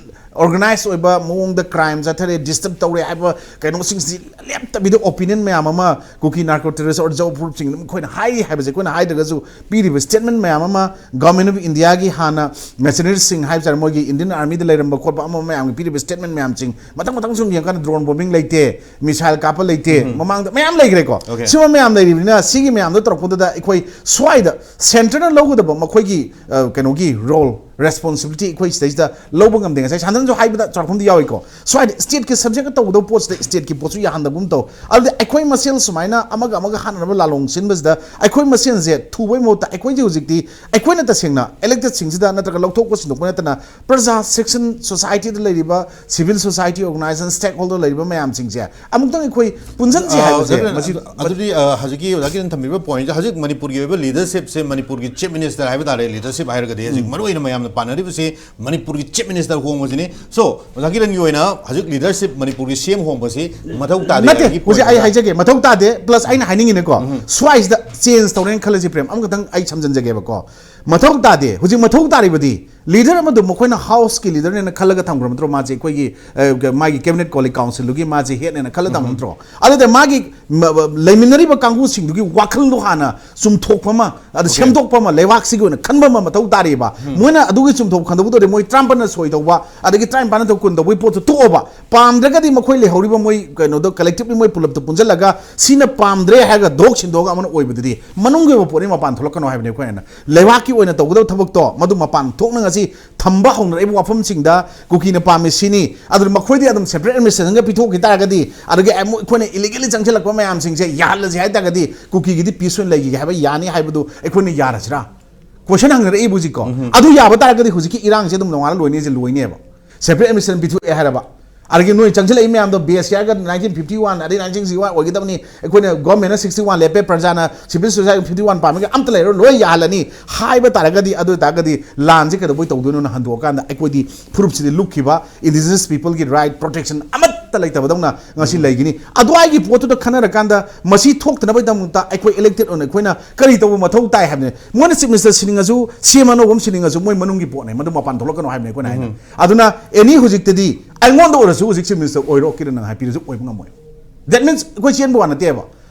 organized ꯑꯣꯏꯕ ꯃꯑꯣꯡꯗ crime ꯆꯠꯊꯔꯦ, disturb ꯇꯧꯔꯦ ꯍꯥꯏꯕ ꯀꯩꯅꯣꯁꯤꯡꯁꯤ ꯂꯦꯞꯇꯕꯤꯗ opinion ꯃꯌꯥꯝ ꯑꯃ ꯀꯨꯀꯤ narco terrorist or ꯖꯧ ꯐꯨꯔꯨꯞꯁꯤꯡ ꯑꯗꯨꯝ ꯑꯩꯈꯣꯏꯅ ꯍꯥꯏꯔꯤ ꯍꯥꯏꯕꯁꯦ ꯑꯩꯈꯣꯏꯅ ꯍꯥꯏꯗ꯭ꯔꯒꯁꯨ ꯄꯤꯔꯤꯕ statement ꯃꯌꯥꯝ ꯑꯃ Government of Indiaꯒꯤ ꯍꯥꯟꯅ mercenaries ꯁꯤꯡ ꯍꯥꯏꯕ ꯇꯥꯔꯦ, ꯃꯣꯏꯒꯤ Indian Armyꯗ ꯂꯩꯔꯝꯕ ꯈꯣꯠꯄ ꯑꯃ ꯃꯌꯥꯝꯒꯤ ꯄꯤꯔꯤꯕ statement ꯃꯌꯥꯝꯁꯤꯡ ꯃꯊꯪ ꯃꯊꯪ ꯁꯨꯝ ꯌꯦꯡꯉꯀꯥꯟꯗ drone bombing ꯂꯩꯇꯦ, missile ꯀꯥꯞꯄ ꯂꯩꯇꯦ, ꯃꯃꯥꯡꯗ ꯃꯌꯥꯝ ꯂꯩꯈ꯭ꯔꯦꯀꯣ꯫ Okay. ꯁꯤꯒꯨꯝꯕ ꯃꯌꯥꯝ ꯂꯩꯔꯤꯕꯅꯤꯅ ꯁꯤꯒꯤ ꯃꯌꯥꯝꯗꯣ ꯇꯧꯔꯛꯄꯗꯨꯗ ꯑꯩꯈꯣꯏ ꯁ꯭ꯋꯥꯏꯗ centreꯅ ꯂꯧꯒꯗꯕ ꯃꯈꯣꯏꯒꯤ, ꯑ, ꯀꯩꯅꯣꯒꯤ role, responsibility ꯑꯩꯈꯣꯏ ꯁꯤꯗꯩꯁꯤꯗ ꯂꯧꯕ ꯉꯝꯗꯦ꯫ ꯉꯁꯥꯏ ꯁꯥꯟꯅꯅꯁꯨ ꯍꯥꯏꯕꯗ ꯆꯥꯎꯔꯥꯛꯐꯝꯗꯤ ꯌꯥꯎꯏꯀꯣ꯫ ꯁ꯭ꯋꯥꯏꯗ stateꯀꯤ subject ꯇꯧꯒꯗꯕ ꯄꯣꯠꯁꯤꯗ stateꯀꯤ ꯄꯣꯠꯁꯨ ꯌꯥꯍꯟꯗꯒꯨꯝ ꯇꯧ꯫ ꯑꯗꯨꯗꯤ ꯑꯩꯈꯣꯏ ꯃꯁꯦꯜ ꯁꯨꯃꯥꯏꯅ ꯑꯃꯒ ꯑꯃꯒ ꯍꯥꯠꯅꯅꯕ ꯂꯥꯂꯣꯡ ꯁꯤꯟꯕꯁꯤꯗ ꯑꯩꯈꯣꯏ ꯃꯁꯦꯜꯁꯦ ꯊꯨꯕꯩ ꯃꯍꯨꯠꯇ ꯑꯩꯈꯣꯏꯁꯦ ꯍꯧꯖꯤꯛꯇꯤ ꯑꯩꯈꯣꯏꯅ ꯇꯁꯦꯡꯅ electedꯁꯤꯡꯁꯤꯗ ꯅꯠꯇ꯭ꯔꯒ ꯂꯧꯊꯣꯛꯄ ꯁꯤꯟꯗꯣꯛꯄ ꯅꯠꯇꯅ ꯄ꯭ꯔꯖꯥ section, societyꯗ ꯂꯩꯔꯤꯕ civil society organization, stakeholder ꯂꯩꯔꯤꯕ ꯃꯌꯥꯝꯁꯤꯡꯁꯦ ꯑꯃꯨꯛꯇꯪ ꯑꯩꯈꯣꯏ ꯄꯨꯟꯁꯤꯟꯁꯤ ꯑ, ꯍꯥꯏꯕꯁꯦ ꯑꯗꯨ- ꯃꯁꯤ ꯑꯗꯨꯗꯤ, ꯑ, ꯍꯧꯖꯤꯛꯀꯤ ꯑꯣꯖꯥꯒꯤ ꯊꯝꯕꯤꯕ pointꯁꯦ, ꯍꯧꯖꯤꯛ ꯃꯅꯤꯄꯨꯔꯒꯤ ꯑꯣꯏꯕ leadershipꯁꯦ, ꯃꯅꯤꯄꯨꯔꯒꯤ Chief Minister ꯍꯥꯏꯕ ꯇꯥꯔꯦ, leadership ꯍꯥꯏꯔꯒꯗꯤ ꯍꯧꯖꯤꯛ ꯃꯔꯨꯑꯣꯏꯅ ꯃꯌꯥꯝ ꯄꯥꯟꯅꯔꯤꯕꯁꯤ ꯃꯅꯤꯄꯨꯔꯒꯤ ꯆꯤꯐ ꯃꯤꯅꯤꯁꯇꯔ ꯍꯣꯡꯕꯁꯤꯅꯤ꯫ ꯁꯣ, ꯑꯣꯖꯥ ꯀꯤꯔꯟꯒꯤ ꯑꯣꯏꯅ ꯍꯧꯖꯤꯛ ꯂꯤꯗꯔꯁꯤꯞ ꯃꯅꯤꯄꯨꯔꯒꯤ ꯁꯤ ꯑꯦꯝ ꯍꯣꯡꯕꯁꯤ ꯃꯊꯧ ꯇꯥꯗꯦ ꯅꯠꯇꯦ, ꯍꯥꯏꯕꯒꯤ ꯍꯧꯖꯤꯛ ꯑꯩ point ꯍꯥꯏꯖꯒꯦ, ꯃꯊꯧ ꯇꯥꯗꯦ꯫ ꯄ꯭ꯂꯁ ꯑꯩꯅ ꯍꯥꯏꯅꯤꯡꯉꯤꯅꯦꯀꯣ, ꯁ꯭ꯋꯥꯏꯁꯤꯗ ꯆꯦꯟꯖ ꯇꯧꯔꯦꯅ ꯈꯜꯂꯁꯤ, ꯄ꯭ꯔꯦꯝ, ꯑꯃꯈꯛꯇꯪ ꯑꯩ ꯁꯝꯖꯤꯟꯖꯒꯦꯕꯀꯣ꯫ ꯃꯊꯧ ꯇꯥꯗꯦ꯫ ꯍꯧꯖꯤꯛ ꯃꯊꯧ ꯇꯥꯔꯤꯕꯗꯤ ꯂꯤꯗꯔ ꯑꯃꯗꯨ ꯃꯈꯣꯏꯅ ꯍꯥꯎꯁꯀꯤ ꯂꯤꯗꯔꯅꯦꯅ ꯈꯜꯂꯒ ꯊꯝꯈ꯭ꯔ ꯅꯠꯇ꯭ꯔꯣ? ꯃꯥꯁꯦ ꯑꯩꯈꯣꯏꯒꯤ, ꯑ, ꯃꯥꯒꯤ ꯀꯦꯕꯤꯅꯦꯠ ꯀꯣꯂꯤꯛ ꯀꯥꯎꯟꯁꯤꯜꯗꯨꯒꯤ ꯃꯥꯁꯦ ꯍꯦꯗꯅꯦꯅ ꯈꯜꯂ ꯊꯝꯕ ꯅꯠꯇ꯭ꯔꯣ? ꯑꯗꯨꯗ ꯃꯥꯒꯤ ꯃ-, ꯂꯩꯃꯤꯟꯅꯔꯤꯕ ꯀꯥꯡꯕꯨꯁꯤꯡꯗꯨꯒꯤ ꯋꯥꯈꯜꯗꯣ ꯍꯥꯟꯅ ꯆꯨꯝꯊꯣꯛꯄ ꯑꯃ, ꯑꯗ ꯁꯦꯝꯗꯣꯛꯄ ꯑꯃ ꯂꯩꯕꯥꯛꯁꯤꯒꯤ ꯑꯣꯏꯅ ꯈꯟꯕ ꯑꯃ ꯃꯊꯧ ꯇꯥꯔꯤꯕ꯫ ꯃꯣꯏꯅ ꯑꯗꯨꯒꯤ ꯆꯨꯝꯊꯣꯛ ꯈꯟꯗꯣꯛꯄꯗꯨꯗꯤ ꯃꯣꯏ ꯇꯔꯥꯃꯥꯄꯟꯅ ꯁꯣꯏ ꯇꯧꯕ, ꯑꯗꯒꯤ ꯇꯔꯥꯅꯤꯄꯥꯟꯅ ꯇꯧ ꯀꯨꯟ ꯇꯧꯕꯒꯤ ꯄꯣꯠꯇꯨ ꯇꯣꯛꯑꯣꯕ꯫ ꯄꯥꯝꯗ꯭ꯔꯒꯗꯤ ꯃꯈꯣꯏ ꯂꯩꯍꯧꯔꯤꯕ ꯃꯣꯏ ꯀꯩꯅꯣꯗꯣ ꯀꯂꯦꯛꯇꯤꯚꯂꯤ ꯃꯣꯏ ꯄꯨꯂꯞꯇ ꯄꯨꯟꯁꯤꯜꯂꯒ ꯁꯤꯅ ꯄꯥꯝꯗ꯭ꯔꯦ ꯍꯥꯏꯔꯒ ꯗꯣꯛ ꯁꯤꯟꯗꯣꯛꯑꯒ ꯑꯃꯅ ꯑꯣꯏꯕꯗꯨꯗꯤ ꯃꯅꯨꯡꯒꯤ ꯑꯣꯏꯕ ꯄꯣꯠꯅꯤ, ꯃꯄꯥꯟ ꯊꯣꯛꯂꯛꯀꯅꯣ ꯍꯥꯏꯕꯅꯤ ꯑꯩꯈꯣꯏꯅ꯫ ꯂꯩꯕꯥꯛꯀꯤ ꯑꯣꯏꯅ ꯇꯧꯒꯗꯕ ꯊꯕꯛꯇꯣ ꯃꯗꯨ ꯃꯄꯥꯟ ꯊꯣꯛꯅ ꯉꯁꯤ ꯊꯝꯕ ꯍꯧꯅꯔꯛꯏꯕ ꯋꯥꯐꯝꯁꯤꯡꯗ ꯀꯨꯀꯤꯅ ꯄꯥꯝꯃꯤ ꯁꯤꯅꯤ, ꯑꯗꯨꯅ ꯃꯈꯣꯏꯗꯤ ꯑꯗꯨꯝ ꯁꯦꯄꯔꯦꯠ ꯑꯦꯗꯃꯤꯅꯤꯁꯇ꯭ꯔꯦꯁꯟꯒ ꯄꯤꯊꯣꯛꯈꯤ ꯇꯥꯔꯒꯗꯤ, ꯑꯗꯒꯤ ꯑꯃꯨꯛ ꯑꯩꯈꯣꯏꯅ ꯏꯂꯤꯒꯦꯂꯤ ꯆꯪꯁꯤꯜꯂꯛꯄ ꯃꯌꯥꯝꯁꯤꯡꯁꯦ ꯌꯥꯍꯜꯂꯁꯤ ꯍꯥꯏ ꯇꯥꯔꯒꯗꯤ ꯀꯨꯀꯤꯒꯤꯗꯤ ꯄꯤꯁ ꯑꯣꯏꯅ ꯂꯩꯈꯤꯒꯦ ꯍꯥꯏꯕ ꯌꯥꯅꯤ ꯍꯥꯏꯕꯗꯨ ꯑꯩꯈꯣꯏꯅ ꯌꯥꯔꯁꯤꯔꯥ? ꯀꯣꯏꯁꯟ ꯍꯪꯅꯔꯛꯏꯕ ꯍꯧꯖꯤꯛꯀꯣ꯫ ꯑꯗꯨ ꯌꯥꯕ ꯇꯥꯔꯒꯗꯤ ꯍꯧꯖꯤꯛꯀꯤ ꯏꯔꯥꯡꯁꯦ ꯑꯗꯨꯝ ꯅꯣꯡꯉꯥꯜꯂ ꯂꯣꯏꯅꯤꯁꯦ ꯂꯣꯏꯅꯦꯕ꯫ ꯁꯦꯄꯔꯦꯠ ꯑꯦꯗꯃꯤꯅꯤꯁꯇ꯭ꯔꯦꯁꯟ ꯄꯤꯊꯣꯛꯑꯦ ꯍꯥꯏꯔꯕ, ꯑꯗꯒꯤ ꯅꯣꯏ ꯆꯪꯁꯤꯜꯂꯛꯏ ꯃꯌꯥꯝꯗꯣ ꯕꯦꯁ ꯌꯥꯔꯒ ꯅꯥꯏꯟꯇꯤꯟ ꯐꯤꯐꯇꯤ ꯋꯥꯟ ꯑꯗꯩ ꯅꯥꯏꯟꯇꯤꯟ ꯁꯤꯛꯁꯇꯤ ꯋꯥꯟ ꯑꯣꯏꯒꯗꯕꯅꯤ, ꯑꯩꯈꯣꯏꯅ ꯒꯣꯔꯃꯦꯟꯅ ꯁꯤꯛꯁꯇꯤ ꯋꯥꯟ ꯂꯦꯞꯄꯦ, ꯄ꯭ꯔꯖꯥꯅ ꯁꯤꯚꯤꯜ ꯁꯣꯁꯥꯏꯇꯤ ꯐꯤꯐꯇꯤ ꯋꯥꯟ ꯄꯥꯝꯃꯒ ꯑꯝꯇ ꯂꯩꯔꯣ, ꯂꯣꯏ ꯌꯥꯍꯜꯂꯅꯤ ꯍꯥꯏꯕ ꯇꯥꯔꯒꯗꯤ, ꯑꯗꯨ ꯑꯣꯏ ꯇꯥꯔꯒꯗꯤ ꯂꯥꯟꯁꯦ ꯀꯩꯗꯧꯕꯩ ꯇꯧꯗꯣꯏꯅꯣꯅ ꯍꯟꯗꯣꯛꯑꯀꯥꯟꯗ ꯑꯩꯈꯣꯏꯗꯤ ꯐꯨꯔꯨꯞꯁꯤꯗꯤ ꯂꯨꯞꯈꯤꯕ, ꯏꯟꯗꯤꯖꯤꯅꯁ ꯄꯤꯄꯜꯒꯤ ꯔꯥꯏꯠ ꯄ꯭ꯔꯣꯇꯦꯛꯁꯟ ꯑꯃꯠꯇ ꯂꯩꯇꯕꯗꯧꯅ ꯉꯁꯤ ꯂꯩꯒꯅꯤ꯫ ꯑꯗꯨꯋꯥꯏꯒꯤ ꯄꯣꯠꯇꯨꯗ ꯈꯟꯅꯔꯀꯥꯟꯗ ꯃꯁꯤ ꯊꯣꯛꯇꯅꯕꯒꯤꯗꯃꯛꯇ ꯑꯩꯈꯣꯏ ꯏꯂꯦꯛꯇꯦꯠ ꯑꯣꯏꯅ ꯑꯩꯈꯣꯏꯅ ꯀꯔꯤ ꯇꯧꯕ ꯃꯊꯧ ꯇꯥꯏ ꯍꯥꯏꯕꯅꯤ꯫ ꯃꯣꯏꯅ ꯆꯤꯐ ꯃꯤꯅꯤꯁꯇꯔ ꯁꯤꯟꯅꯤꯡꯉꯁꯨ, ꯁꯤ ꯑꯦꯝ ꯑꯅꯧꯕ ꯑꯃ ꯁꯤꯟꯅꯤꯡꯉꯁꯨ, ꯃꯣꯏ ꯃꯅꯨꯡꯒꯤ ꯄꯣꯠꯅꯦ, ꯃꯗꯨ ꯃꯄꯥꯟ ꯊꯣꯛꯂꯛꯀꯅꯣ ꯍꯥꯏꯕꯅꯤ ꯑꯩꯈꯣꯏꯅ ꯍꯥꯏꯅ꯫ ꯑꯗꯨꯅ ꯑꯦꯅꯤ ꯍꯧꯖꯤꯛꯇꯗꯤ ꯑꯩꯉꯣꯟꯗ ꯑꯣꯏꯔꯁꯨ ꯍꯧꯖꯤꯛ ꯆꯤꯐ ꯃꯤꯅꯤꯁꯇꯔ ꯑꯣꯏꯔꯣ ꯀꯤꯔꯟ ꯅꯪ ꯍꯥꯏꯕꯤꯔꯁꯨ ꯑꯣꯏꯕ ꯉꯝꯃꯣꯏ꯫ That means ꯑꯩꯈꯣꯏ ꯆꯦꯟꯕ ꯋꯥ ꯅꯠꯇꯦꯕ,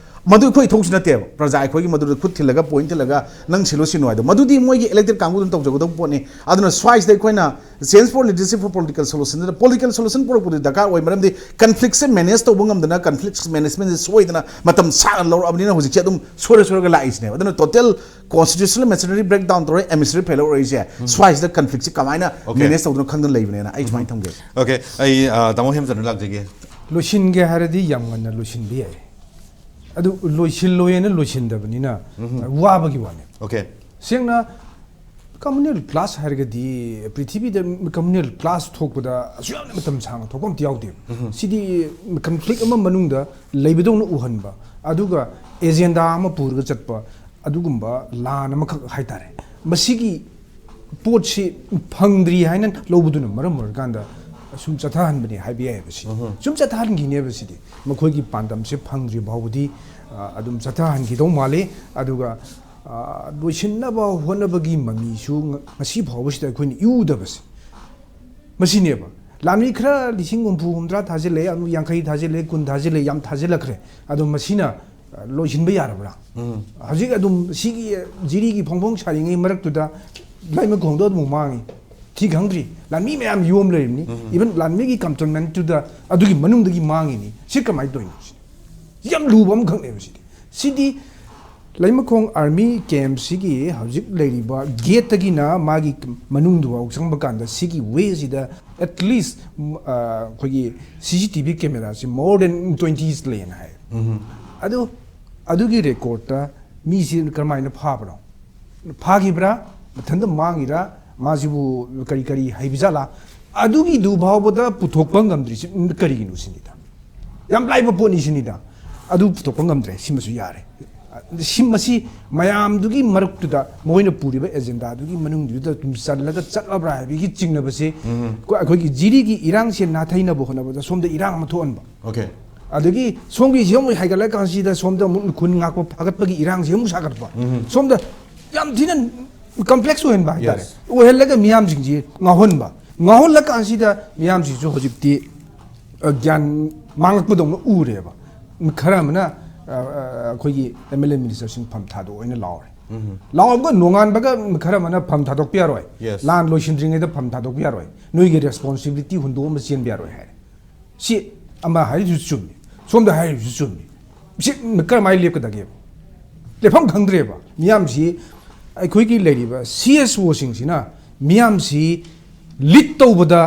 ꯃꯗꯨ ꯑꯩꯈꯣꯏ ꯏꯊꯧꯁꯨ ꯅꯠꯇꯦꯕ꯫ ꯄ꯭ꯔꯖꯥ ꯑꯩꯈꯣꯏꯒꯤ ꯃꯗꯨꯗ ꯈꯨꯠ ꯊꯤꯜꯂꯒ ꯄꯣꯏꯟ ꯊꯤꯜꯂꯒ ꯅꯪ ꯁꯤꯜꯂꯨ ꯁꯤꯅꯣ ꯍꯥꯏꯗꯣ, ꯃꯗꯨꯗꯤ ꯃꯣꯏꯒꯤ ꯏꯂꯦꯛꯇꯦꯠ ꯀꯥꯡꯕꯨꯗꯨꯅ ꯇꯧꯖꯒꯗꯧꯕ ꯄꯣꯠꯅꯤ꯫ ꯑꯗꯨꯅ ꯁ꯭ꯋꯥꯏꯁꯤꯗ ꯑꯩꯈꯣꯏꯅ change for leadership for political solution, political solution ꯄꯨꯔꯛꯄꯗꯨ ꯗꯔꯀꯥꯔ ꯑꯣꯏ꯫ ꯃꯔꯝꯗꯤ ꯀꯟꯐ꯭ꯂꯤꯛꯁꯦ ꯃꯦꯅꯦꯖ ꯇꯧꯕ ꯉꯝꯗꯅ, ꯀꯟꯐ꯭ꯂꯤꯛꯁ ꯃꯦꯅꯦꯖꯃꯦꯟꯁꯦ ꯁꯣꯏꯗꯅ ꯃꯇꯝ ꯁꯥꯡꯅ ꯂꯧꯔꯛꯑꯕꯅꯤꯅ ꯍꯧꯖꯤꯛꯁꯦ ꯑꯗꯨꯝ ꯁꯣꯏꯔ ꯁꯣꯏꯔꯒ ꯂꯥꯛꯏꯁꯤꯅꯦꯕ꯫ ꯑꯗꯨꯅ total constitutional machinery break down ꯇꯧꯔꯦ, ꯑꯦꯗꯃꯤꯅꯤꯁꯇ꯭ꯔꯦꯇꯤꯚ ꯐꯦꯂꯔ ꯑꯣꯏꯔꯤꯁꯦ ꯁ꯭ꯋꯥꯏꯁꯤꯗ ꯀꯟꯐ꯭ꯂꯤꯛꯁꯦ ꯀꯃꯥꯏꯅ Okay. ꯃꯦꯅꯦꯖ ꯇꯧꯗꯨꯅ ꯈꯪꯗꯅ ꯂꯩꯕꯅꯦꯅ ꯑꯩ ꯁꯨꯃꯥꯏꯅ ꯊꯝꯒꯦ꯫ Okay, ꯑꯩ, ꯑ, ꯇꯥꯃꯣ ꯍꯦꯝꯆꯟꯗ ꯂꯥꯛꯆꯒꯦ꯫ ꯂꯣꯏꯁꯤꯟꯒꯦ ꯍꯥꯏꯔꯗꯤ ꯌꯥꯝ ꯉꯟꯅ ꯂꯣꯏꯁꯤꯟꯕ ꯌꯥꯏ꯫ ꯑꯗꯨ ꯂꯣꯏꯁꯤꯜꯂꯣꯏꯅ ꯂꯣꯏꯁꯤꯟꯗꯕꯅꯤꯅ ꯋꯥꯕꯒꯤ ꯋꯥꯅꯤ꯫ Okay. ꯁꯦꯡꯅ, ꯀꯝꯃꯨꯅꯦꯜ ꯀ꯭ꯂꯥꯁ ꯍꯥꯏꯔꯒꯗꯤ ꯄ꯭ꯔꯤꯊꯤꯕꯤꯗ ꯀꯝꯃꯨꯅꯦꯜ ꯀ꯭ꯂꯥꯁ ꯊꯣꯛꯄꯗ ꯑꯁꯨꯛ ꯌꯥꯝꯅ ꯃꯇꯝ ꯁꯥꯡꯅ ꯊꯣꯛꯄ ꯑꯝꯇ ꯌꯥꯎꯗꯦ꯫ ꯁꯤꯗꯤ ꯀꯟꯐ꯭ꯂꯤꯛ ꯑꯃ ꯃꯅꯨꯡꯗ ꯂꯩꯕꯗꯧꯅ ꯎꯍꯟꯕ, ꯑꯗꯨꯒ ꯑꯦꯖꯦꯟꯗꯥ ꯑꯃ ꯄꯨꯔꯒ ꯆꯠꯄ, ꯑꯗꯨꯒꯨꯝꯕ ꯂꯥꯟ ꯑꯃꯈꯛ ꯍꯥꯏꯇꯥꯔꯦ꯫ ꯃꯁꯤꯒꯤ ꯄꯣꯠꯁꯤ ꯐꯪꯗ꯭ꯔꯤ ꯍꯥꯏꯅ ꯂꯧꯕꯗꯨꯅ ꯃꯔꯝ ꯑꯣꯏꯔꯀꯥꯟꯗ ꯁꯨꯝ ꯆꯠꯊꯍꯟꯕꯅꯤ ꯍꯥꯏꯕ ꯌꯥꯏꯑꯕ ꯁꯤ꯫ ꯁꯨꯝ ꯆꯠꯊꯍꯟꯈꯤꯅꯦꯕ ꯁꯤꯗꯤ꯫ ꯃꯈꯣꯏꯒꯤ ꯄꯥꯟꯗꯝꯁꯦ ꯐꯪꯗ꯭ꯔꯤ ꯐꯥꯎꯕꯗꯤ, ꯑ, ꯑꯗꯨꯝ ꯆꯠꯊꯍꯟꯈꯤꯗꯧ ꯃꯥꯜꯂꯤ꯫ ꯑꯗꯨꯒ, ꯑ, ꯂꯣꯏꯁꯤꯟꯅꯕ ꯍꯣꯠꯅꯕꯒꯤ ꯃꯃꯤꯁꯨ ꯉ-, ꯉꯁꯤ ꯐꯥꯎꯕꯁꯤꯗ ꯑꯩꯈꯣꯏꯅ ꯏꯎꯗꯕꯁꯦ ꯃꯁꯤꯅꯦꯕ꯫ ꯂꯥꯟꯃꯤ ꯈꯔ ꯂꯤꯁꯤꯡ ꯍꯨꯝꯐꯨ, ꯍꯨꯝꯗ꯭ꯔꯥ ꯊꯥꯖꯤꯜꯂꯦ, ꯑꯃꯨꯛ ꯌꯥꯡꯈꯩ ꯊꯥꯖꯤꯜꯂꯦ, ꯀꯨꯟ ꯊꯥꯖꯤꯜꯂꯦ, ꯌꯥꯝ ꯊꯥꯖꯤꯜꯂꯛꯈ꯭ꯔꯦ꯫ ꯑꯗꯣ ꯃꯁꯤꯅ, ꯑ, ꯂꯣꯏꯁꯤꯟꯕ ꯌꯥꯔꯕ꯭ꯔꯥ? ꯍꯧꯖꯤꯛ ꯑꯗꯨꯝ ꯁꯤꯒꯤ ꯖꯤꯔꯤꯒꯤ ꯐꯣꯡ ꯐꯣꯡ ꯁꯥꯔꯤꯉꯩ ꯃꯔꯛꯇꯨꯗ ꯂꯩꯃꯈꯣꯡꯗꯣ ꯑꯗꯨꯝ ꯃꯥꯡꯉꯤ꯫ ꯊꯤ ꯈꯪꯗ꯭ꯔꯤ꯫ ꯂꯥꯟꯃꯤ ꯃꯌꯥꯝ ꯌꯣꯝ ꯂꯩꯔꯤꯕꯅꯤ꯫ Even ꯂꯥꯟꯃꯤꯒꯤ ꯀꯟꯇꯣꯟꯃꯦꯟꯠꯇꯨꯗ ꯑꯗꯨꯒꯤ ꯃꯅꯨꯡꯗꯒꯤ ꯃꯥꯡꯉꯤꯅꯤ꯫ ꯁꯤ ꯀꯃꯥꯏꯅ ꯇꯧꯔꯤꯅꯣ ꯁꯤꯅꯤ? ꯁꯤ ꯌꯥꯝ ꯂꯨꯕ ꯑꯃꯈꯛꯅꯦꯕ ꯁꯤꯗꯤ꯫ ꯁꯤꯗꯤ ꯂꯩꯃꯈꯣꯡ ꯑꯥꯔꯃꯤ ꯀꯦꯝꯞꯁꯤꯒꯤ ꯍꯧꯖꯤꯛ ꯂꯩꯔꯤꯕ ꯒꯦꯠꯇꯒꯤꯅ ꯃꯥꯒꯤ ꯃꯅꯨꯡꯗꯨꯐꯥꯎ ꯆꯪꯕ ꯀꯥꯟꯗ ꯁꯤꯒꯤ ꯋꯦꯁꯤꯗ at least, ꯎꯝ, ꯑ, ꯑꯩꯈꯣꯏꯒꯤ ꯁꯤ ꯁꯤ ꯇꯤ ꯚꯤ ꯀꯦꯃꯦꯔꯥꯁꯤ more than twenty ꯂꯩꯌꯦꯅ ꯍꯥꯏ꯫ ꯑꯗꯨ, ꯑꯗꯨꯒꯤ ꯔꯦꯀꯣꯔꯠꯇ ꯃꯤꯁꯤ ꯀꯔꯝꯍꯥꯏꯅ ꯐꯥꯕꯅꯣ? ꯐꯥꯈꯤꯕ꯭ꯔꯥ? ꯃꯊꯟꯇ ꯃꯥꯡꯉꯤꯔꯥ? ꯃꯥꯁꯤꯕꯨ ꯀꯔꯤ ꯀꯔꯤ ꯍꯩꯕꯖꯥꯠꯂꯥ? ꯑꯗꯨꯒꯤꯗꯨ ꯐꯥꯎꯕꯗ ꯄꯨꯊꯣꯛꯄ ꯉꯝꯗ꯭ꯔꯤꯁꯤ ꯀꯔꯤꯒꯤꯅꯣ ꯁꯤꯅꯤꯗ꯫ ꯌꯥꯝ ꯂꯥꯏꯕ ꯄꯣꯠꯅꯤ ꯁꯤꯅꯤꯗ꯫ ꯑꯗꯨ ꯄꯨꯊꯣꯛꯄ ꯉꯝꯗ꯭ꯔꯦ, ꯁꯤꯃꯁꯨ ꯌꯥꯔꯦ꯫ ꯁꯤ, ꯃꯁꯤ ꯃꯌꯥꯝꯗꯨꯒꯤ ꯃꯔꯛꯇꯨꯗ ꯃꯈꯣꯏꯅ ꯄꯨꯔꯤꯕ ꯑꯦꯖꯦꯟꯗꯥꯗꯨꯒꯤ ꯃꯅꯨꯡꯗꯨꯗ ꯑꯗꯨꯝ ꯆꯜꯂꯒ ꯆꯠꯂꯕ꯭ꯔꯥ ꯍꯥꯏꯕꯒꯤ ꯆꯤꯡꯅꯕꯁꯦ ꯑꯩꯈꯣꯏꯒꯤ ꯖꯤꯔꯤꯒꯤ ꯏꯔꯥꯡꯁꯦ ꯅꯥꯊꯩꯅꯕ ꯍꯣꯠꯅꯕꯗ ꯁꯣꯝꯗ ꯏꯔꯥꯡ ꯑꯃ ꯊꯣꯛꯍꯟꯕ꯫ Okay. ꯑꯗꯒꯤ ꯁꯣꯝꯒꯤ ꯁꯤ ꯑꯃꯨꯛ ꯍꯥꯏꯒꯠꯂ ꯀꯥꯟꯁꯤꯗ ꯁꯣꯝꯗ ꯑꯃꯨꯛ ꯈꯨꯟ ꯉꯥꯛꯄ ꯐꯥꯒꯠꯄꯒꯤ ꯏꯔꯥꯡꯁꯤ ꯑꯃꯨꯛ ꯁꯥꯒꯠꯄ꯫ ꯁꯣꯝꯗ ꯌꯥꯝ ꯊꯤꯅ ꯀꯝꯄ꯭ꯂꯦꯛꯁ ꯑꯣꯏꯍꯟꯕ ꯍꯥꯏꯇꯥꯔꯦ꯫ Yes. ꯑꯣꯏꯍꯜꯂꯒ ꯃꯤꯌꯥꯝꯁꯤꯡꯁꯤ ꯉꯥꯎꯍꯟꯕ꯫ ꯉꯥꯎꯍꯜꯂ ꯀꯥꯟꯁꯤꯗ ꯃꯤꯌꯥꯝꯁꯤꯁꯨ ꯍꯧꯖꯤꯛꯇꯤ, ꯑ, ꯒ꯭ꯌꯥꯟ ꯃꯥꯡꯂꯛꯄꯗꯧꯅ ꯎꯔꯦꯕ꯫ ꯈꯔ ꯑꯃꯅ, ꯑ, ꯑ, ꯑꯩꯈꯣꯏꯒꯤ ꯑꯦꯝ ꯑꯦꯜ ꯑꯦ ꯃꯤꯅꯤꯁꯇꯔꯁꯤꯡ ꯐꯝ ꯊꯥꯗꯣꯛꯑꯣ ꯍꯥꯏꯅ ꯂꯥꯎꯔꯦ꯫ ꯂꯥꯎꯔꯒ ꯅꯣꯡꯉꯥꯟꯕꯒ ꯈꯔ ꯑꯃꯅ ꯐꯝ ꯊꯥꯗꯣꯛꯄ ꯌꯥꯔꯣꯏ꯫ Yes. ꯂꯥꯟ ꯂꯣꯏꯁꯤꯟꯗ꯭ꯔꯤꯉꯩꯗ ꯐꯝ ꯊꯥꯗꯣꯛꯄ ꯌꯥꯔꯣꯏ꯫ ꯅꯣꯏꯒꯤ ꯔꯦꯁꯄꯣꯟꯁꯤꯕꯤꯂꯤꯇꯤ ꯍꯨꯟꯗꯣꯛꯑꯝꯕ ꯆꯦꯟꯕ ꯌꯥꯔꯣꯏ ꯍꯥꯏꯔꯦ꯫ ꯁꯤ ꯑꯃ ꯍꯥꯏꯔꯤꯁꯨ ꯆꯨꯝꯃꯤ, ꯁꯣꯝꯗ ꯍꯥꯏꯔꯤꯁꯨ ꯆꯨꯝꯃꯤ꯫ ꯁꯤ ꯀꯔꯝꯍꯥꯏꯅ ꯂꯦꯞꯀꯗꯒꯦꯕ? ꯂꯦꯞꯐꯝ ꯈꯪꯗ꯭ꯔꯦꯕ꯫ ꯃꯤꯌꯥꯝꯁꯤ, ꯑꯩꯈꯣꯏꯒꯤ ꯂꯩꯔꯤꯕ ꯁꯤ ꯑꯦꯁ ꯑꯣꯁꯤꯡꯁꯤꯅ ꯃꯤꯌꯥꯝꯁꯤ ꯂꯤꯗ ꯇꯧꯕꯗ